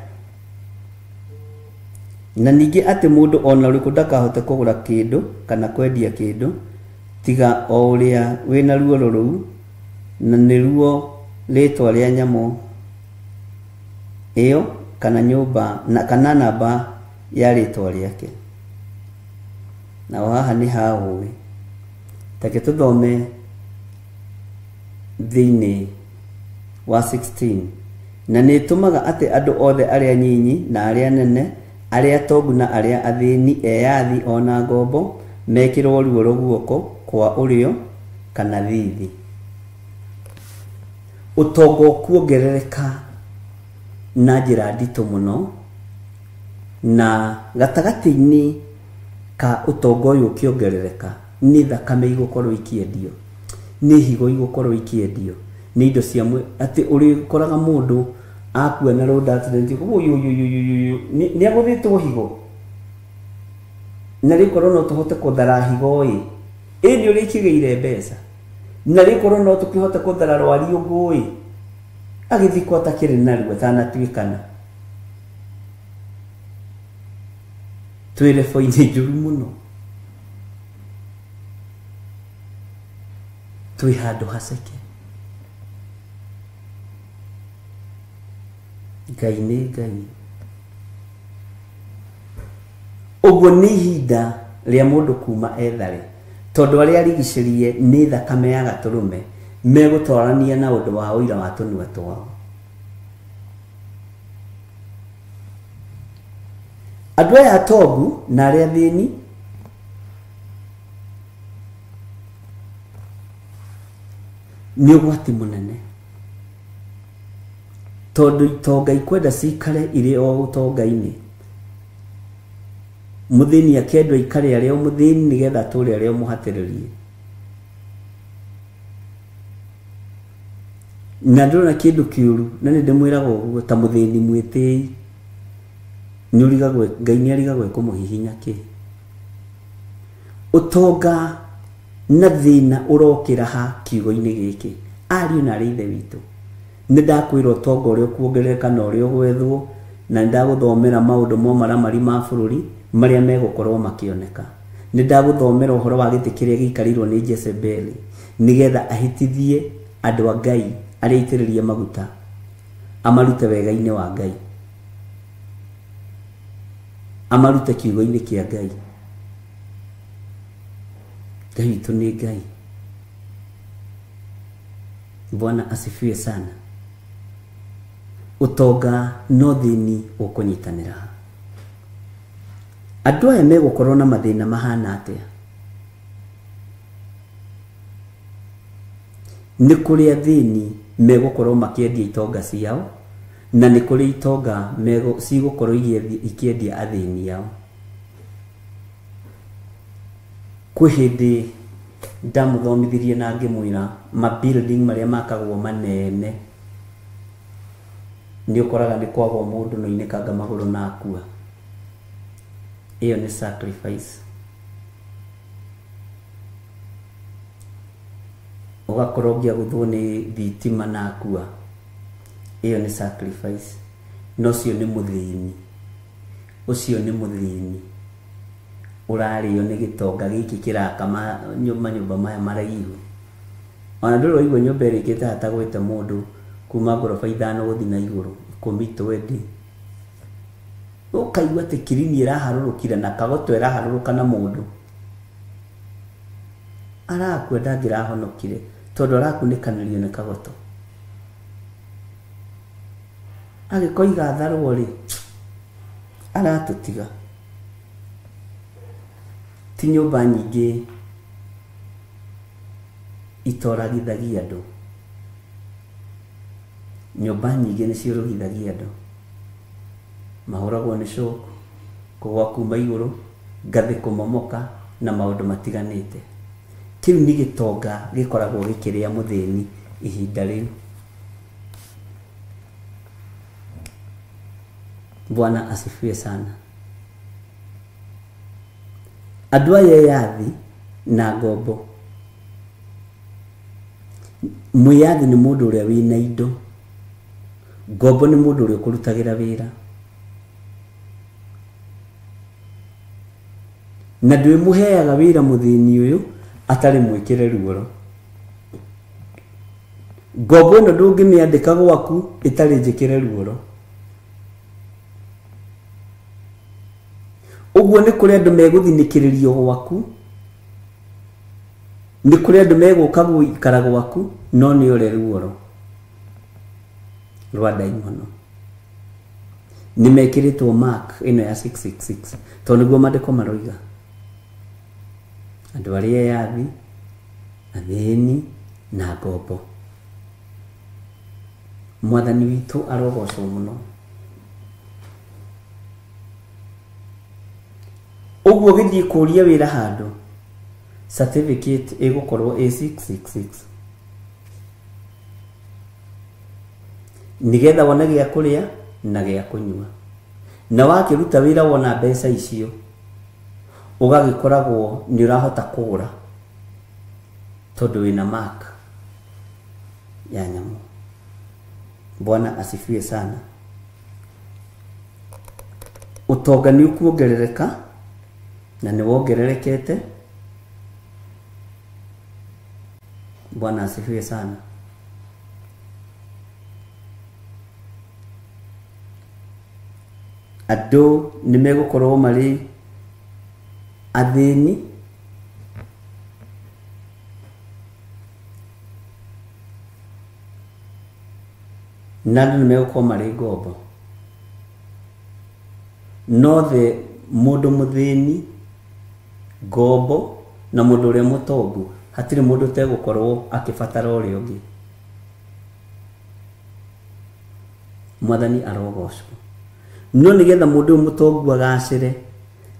Na ningĩ atĩ mũndũ ona ũrĩkũ ndakahote kũgũra kĩndũ kana kwendia kĩndũ tiga o ũrĩa wĩna ruoro rũu, na nĩruo rĩtwa rĩa nyamũ ĩyo kana nyũmba na kana namba ya rĩtwa rĩake. Nao haha nĩ ha ũĩ. Take tũthome thĩinĩ wa 16. Na nĩ ĩtũmaga atĩ andũ othe arĩa nyinyi na arĩa nene, arĩa tongu na arĩa athĩni, eyathi ona ngombo, mekĩrwo ruoro guoko kwa ũrĩo kana thithi. Ũtonga ũkuongerereka na njĩra nditũ mũno, na gatagatĩ-inĩ ka ũtonga ũyũ ũkĩongerereka nĩ thakame igũkorwo ikĩendio, nĩ higo igũkorwo ikĩendio, nĩ indo cia atĩ ũrĩkoraga mũndũ akua na road accident, nĩ agũthĩtwo higo, na rĩkorwo no tũhote kũthara higo ĩ, ĩ nĩ ũrĩa ikĩgĩire mbeca, na rĩkorwo no tũkĩhote kũthara rwariũngũ ĩ, agĩthikwo atakĩrĩ naruo atanatuĩkana. Twĩ rebo-inĩ njũru mũno, twĩ handũ haceke. Ngai nĩ Ngai. Ũguo nĩ ihinda rĩa mũndũ kuma ethare, tondũ arĩa arigicĩrie nĩ thakame ya gatũrũme megũtwarania na ũndũ wa ũira wa tũnua twao. Andũ aya atongu na arĩa athĩni nĩ ũgwati mũnene, tondũ itonga ikwenda cikare irĩ o ũtonga-inĩ, mũthĩni akendwo aikare arĩ o mũthĩni nĩgetha atũre arĩ o mũhatĩrĩrie. Na ndona kindu kiuru na ni ndimwiraga uguo ta muthini mwitĩi ni urigagwo Ngai ni arigagwo kumuhihinya ki. Utonga na thina urokira ha kiugo-inĩ gĩkĩ ariũ na arĩ ithe witũ. Nĩ ndakwĩra ũtonga ũrĩa ũkuongerereka na ũrĩa ũgwethwo, na nĩ ndagũthomera maũndũ mo maramari ma bũrũri marĩa megũkorwo makĩoneka. Nĩ ndagũthomera ũhoro wa gĩtĩ kĩrĩa gĩikarĩirwo nĩ Jezebeli nĩgetha ahĩtithie andũ a Ngai arĩa aitĩrĩrie maguta amarute wega-inĩ wa Ngai, amarute kiugo-inĩ kĩa Ngai. Ngai witũ nĩ Ngai. Bwana asifiwe sana. Utonga no thini ukunyitanira. Andũ aya megũkorwo na mathĩna mahana atĩa? Nĩ kũrĩ athĩni megũkorwo makĩendia itonga ciao, na nĩ kũrĩ itonga cigũkorwo ikĩendia athĩni ao. Kwĩ hĩndĩ ndamũthomithirie na ngĩmwĩra ma building marĩa makagwo manene nĩ ũkoraga nĩ kwagwo mũndũ no inĩkanga magũrũ na akua. Ĩyo nĩ sacrifice. Ũgakorwo ũngĩagũthwo nĩ thitima na akua, ĩyo nĩ sacrifice. No ũcio nĩ mũthĩni, ũcio nĩ mũthĩni ũrarĩo nĩ gĩtonga gĩkĩ kĩraka manyũmba maya maraihu. Ona ndũrĩ waigua nyũmba ĩrĩkĩte hatagwĩte mũndũ kuma ngoroba 5 gũthiĩ na igũrũ, 10 20. Ũkaigua atĩ kirini ĩraharũrũkire na kagoto ĩraharũrũka na mũndũ arakua ndangĩrahonokire tondũ arakunĩkanĩrio nĩ kagoto. Agĩkoiga tharwo rĩ, aratũtiga. Ti nyũmba nyingĩ itoragithagia andũ, nyũmba nyingĩ nĩ ciũrũgithagia andũ. Mahũragwo nĩ shock, kũgwa kuma igũrũ, ngathĩ kũmomoka na maũndũ matiganĩte. Kĩu nĩ gĩtonga gĩkoragwo gĩkĩrĩa mũthĩni ihinda rĩu. Bwana asifiwe sana. Andũ aya eyathi na ngombo. Mwĩyathi nĩ mũndũ ũrĩa wĩna indo, ngombo nĩ mũndũ ũrĩa ũkũrutagĩra wĩra. Na ndwĩmũheaga wĩra mũthĩni ũyũ atarĩ mwĩkĩre ruoro. Ngombo ĩno ndũngĩmĩandĩka gwaku ĩtarĩ njĩkĩre ruoro. Ũguo nĩ kũrĩ andũ megũthinĩkĩrĩrio gwaku, nĩ kũrĩ andũ megũka gũikara gwaku, no nĩ ũrĩ ruoro rwa ndaimono. Nĩ mekĩrĩtwo mark ĩno ya 666 tondũ nĩguo maandĩko maroiga. Andũ arĩa eyathi, athĩni na ngombo. Mwathani witũ arogocwo mũno. Ũguo gĩthiĩ kũria wĩra handũ, certificate ĩgũkorwo ĩ 666 nĩgetha wone gĩa kũrĩa na gĩa kũnyua. Na wakĩruta wĩra wona mbeca icio ũgagĩkoragwo nĩ ũrahota kũgũra tondũ wĩna mark ya nyamũ. Bwana asifiwe sana. Ũtonga nĩ ũkuongerereka na nĩ wongererekete. Bwana asifiwe sana. Andũ nĩ megũkorwo marĩ athĩni na andũ nĩ megũkorwo marĩ ngombo. No the mũndũ mũthĩni, ngombo na mũndũ ũrĩa mũtongu hatirĩ mũndũ ũtegũkorwo akĩbatara ũrĩa ũngĩ. Mwathani arogocwo. No nĩgetha mũndũ ũyũ mũtongu agacĩre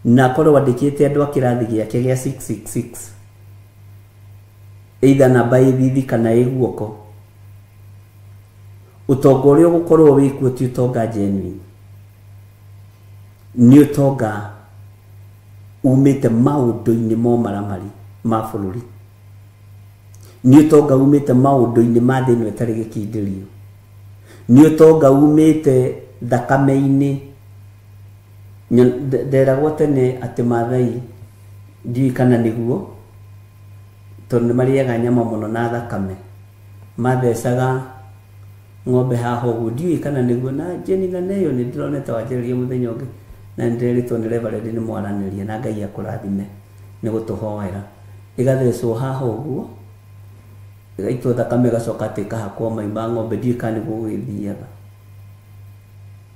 na akorwo andĩkĩte andũ a kĩrathi gĩake gĩa 666 either namba ĩ thithi kana ĩ guoko, Ũtonga ũrĩa ũgũkorwo wĩkuo ti ũtonga genuine, nĩ ũtonga umĩte maũndũ-inĩ ma ũmaramari ma bũrũri, nĩ ũtonga umĩte maũndũ-inĩ ma thĩ ĩno ĩtarĩ gĩkindĩrio, nĩ ũtonga umĩte thakame-inĩ. Nderagwo tene atĩ Maathai ndiũĩ kana nĩguo, tondũ nĩ marĩaga nyama mũno na thakame, mathecaga ng'ombe haha ũguo, ndiũĩ kana nĩguo. Na Jane na Neyo nĩ ndĩronete wanjĩrĩria mũthenya ũngĩ, na nĩ ndĩrerĩtwo nĩ Reverend nĩ mwaranĩria, na Ngai akũrathime nĩ gũtũhoera. Ĩgathecwo haha ũguo, ĩgaitwo thakame, ĩgacoka atĩ ĩkahakwo mai ma ng'ombe, ndiũĩ kana nĩguo gũgĩthiaga.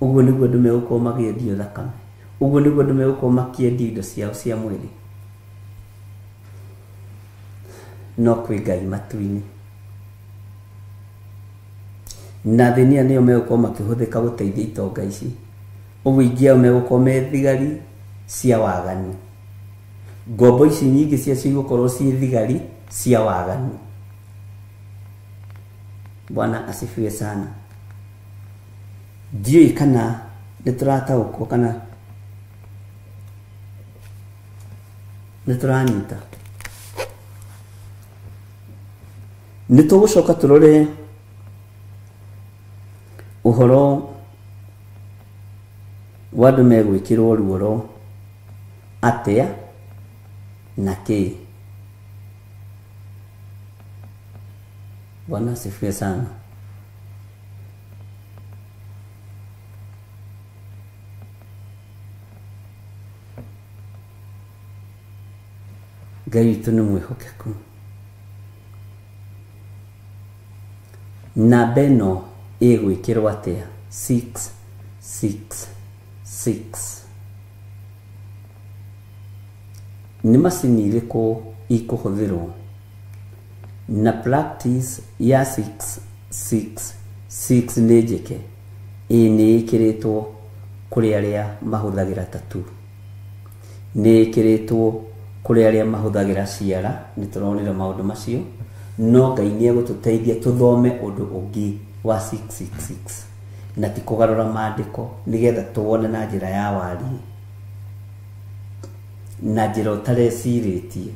Ũguo nĩguo andũ megũkorwo makĩendio thakame, ũguo nĩguo andũ megũkorwo makĩendio indo ciao cia mwĩrĩ. No kwĩ Ngai matu-inĩ, na athĩni aya nĩo megũkorwo makĩhũthĩka gũteithia itonga ici. Ũguo aingĩ ao megũkorwo me thigari cia waganu. Ngombo ici nyingĩ ciacio igũkorwo ciĩ thigari cia waganu. Bwana asifiwe sana. Ndiũĩ kana nĩ tũrataũkwo kana nĩ tũranyita. Nĩ tũgũcoka tũrore ũhoro wa andũ megwĩkĩrwo ruoro atĩa na kĩ. Bwana asifiwe sana. Ngai witũ nĩ mwĩhokeku. Namba ĩno ĩgwĩkĩrwo atĩa? 6 6 6. Nĩ macini irĩkũ ikũhũthĩrwo? Na practice ya 6 6 6 nĩ njĩke? Ĩĩ, nĩ ĩkĩrĩtwo kũrĩ arĩa mahũthagĩra tattoo, nĩ ĩkĩrĩtwo kũrĩ arĩa mahũthagĩra ciara, nĩ tũronire maũndũ macio. No Ngai nĩ egũtũteithia tũthome ũndũ ũngĩ wa 666 na ti kũgarũra maandĩko, nĩgetha tuone na njĩra ya wariĩ, na njĩra ũtarecirĩtie,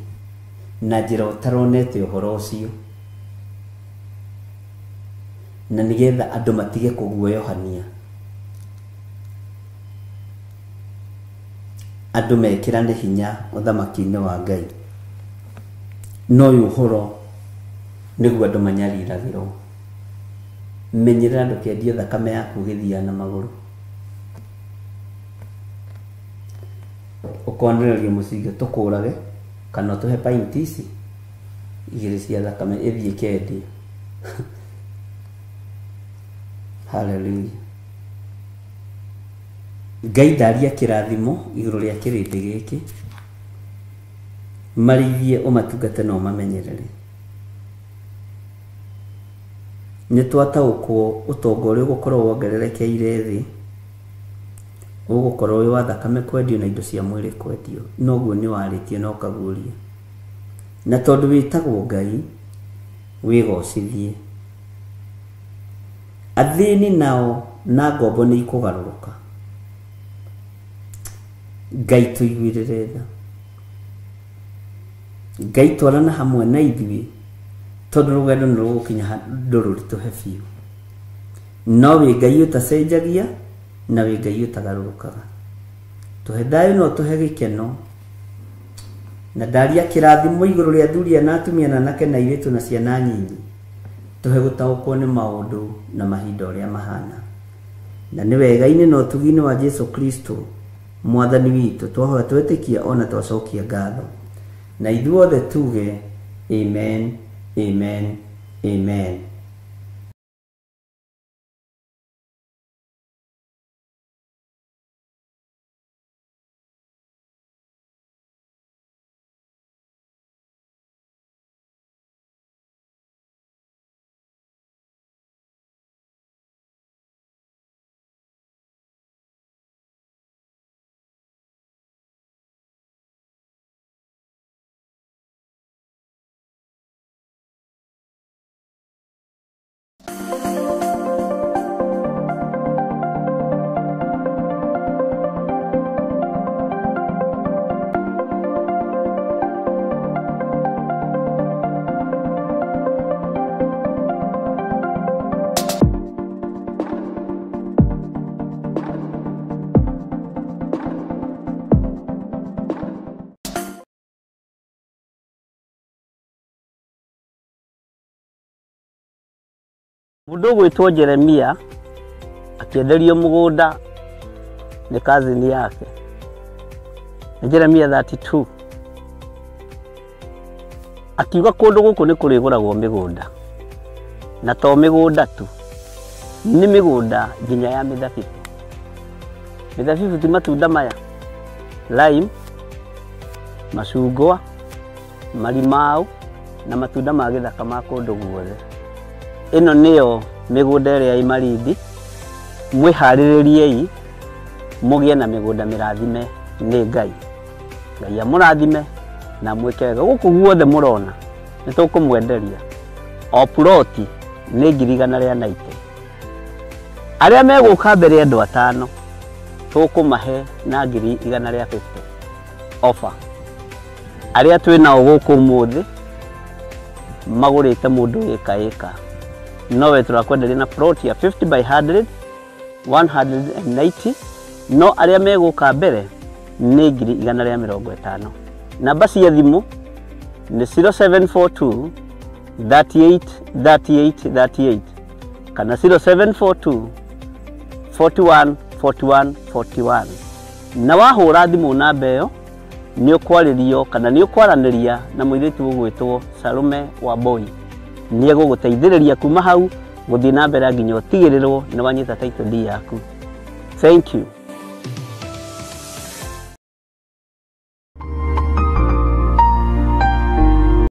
na njĩra ũtaronete ũhoro ũcio, na nĩgetha andũ matige kũguoyohania. Andũ mekĩrane hinya ũthamaki-inĩ wa Ngai. No ũyũ ũhoro nĩguo andũ manyariragĩrwo. Menyerera ndũkendie thakame yaku ũgĩthiaga na magũrũ, ũkonererio mũcinga tũkũrage kana ũtũhe pint ici igĩrĩ cia thakame ĩthiĩ ĩkendio. Hallelujah. Ngai ndaria kĩrathimo igũrũ rĩa kĩrĩndĩ gĩkĩ, marĩithie ũmatungate na ũmamenyerere. Nĩ twataũkwo ũtonga ũrĩa ũgũkorwo wongererekeire thĩ ũgũkorwo wĩ wa thakame kwendio na indo cia mwĩrĩ kwendio, noguo nĩ warĩtie na ũkaguũria. Na tondũ wĩtagwo Ngai, wĩgocithie. Athĩni nao na ngombo nĩ ikũgarũrũka. Ngai tũiguĩrĩre tha. Ngai twarana hamwe na ithuĩ, tondũ rũgendo nĩ rũgũkinya handũ rũritũhe biũ. No wĩ Ngai ũtacenjagia na wĩ Ngai ũtagarũrũkaga. Tũhe thayũ na ũtũhe gĩkeno. Na ndaria kĩrathimo igũrũ rĩa athuri na atumia na anake na airĩtu na ciana nyinyi. Tũhe gũtaũkwo nĩ maũndũ na mahinda ũrĩa mahana. Na nĩ wega-inĩ na ũtugi-inĩ wa Jesu Kristo mwathani witũ twahoya twetĩkia ona twacokia ngatho. Na ithuothe tuge amen, amen, amen. Mũndũ ũgwĩtwo Jeremia akĩenderio mũgũnda nĩ cousin yake. Nĩ Jeremia 32. Akiuga kũndũ gũkũ nĩ kũrĩgũragwo mĩgũnda, na to mĩgũnda tu, nĩ mĩgũnda nginya ya mĩthabibũ. Mĩthabibũ ti matunda maya, lime, macungwa, marimau na matunda ma gĩthaka ma kũndũ guothe. Ĩno nĩyo mĩgũnda ĩrĩa ĩ Malindi. Mwĩharĩrĩriei mũgĩe na mĩgũnda mĩrathime nĩ Ngai. Ngai amũrathime na mwĩke wega. Gũkũ guothe mũrona nĩ tũkũmwenderia o ploti nĩ 190,000. Arĩa megũka mbere andũ 5 tũkũmahe na 150,000 offer. Arĩa twĩ nao gũkũ ũmũthĩ magũrĩte mũndũ ĩka ĩka, nowe tũrakwenderia na plot ya 50 by 100 190, no arĩa megũka mbere nĩ 150,000. Namba cia thimũ nĩ 0742 38 38 38 kana 0742 41 41 41. Na wahũra thimũ namba ĩyo nĩ ũkwarĩrio kana nĩ ũkwaranĩria na mũirĩtu ũgwĩtwo Salome Wambui. Nĩ egũgũteithĩrĩria kuma hau gũthiĩ na mbere nginya ũtigĩrĩrwo nĩ wanyita title deed yaku. Thank you.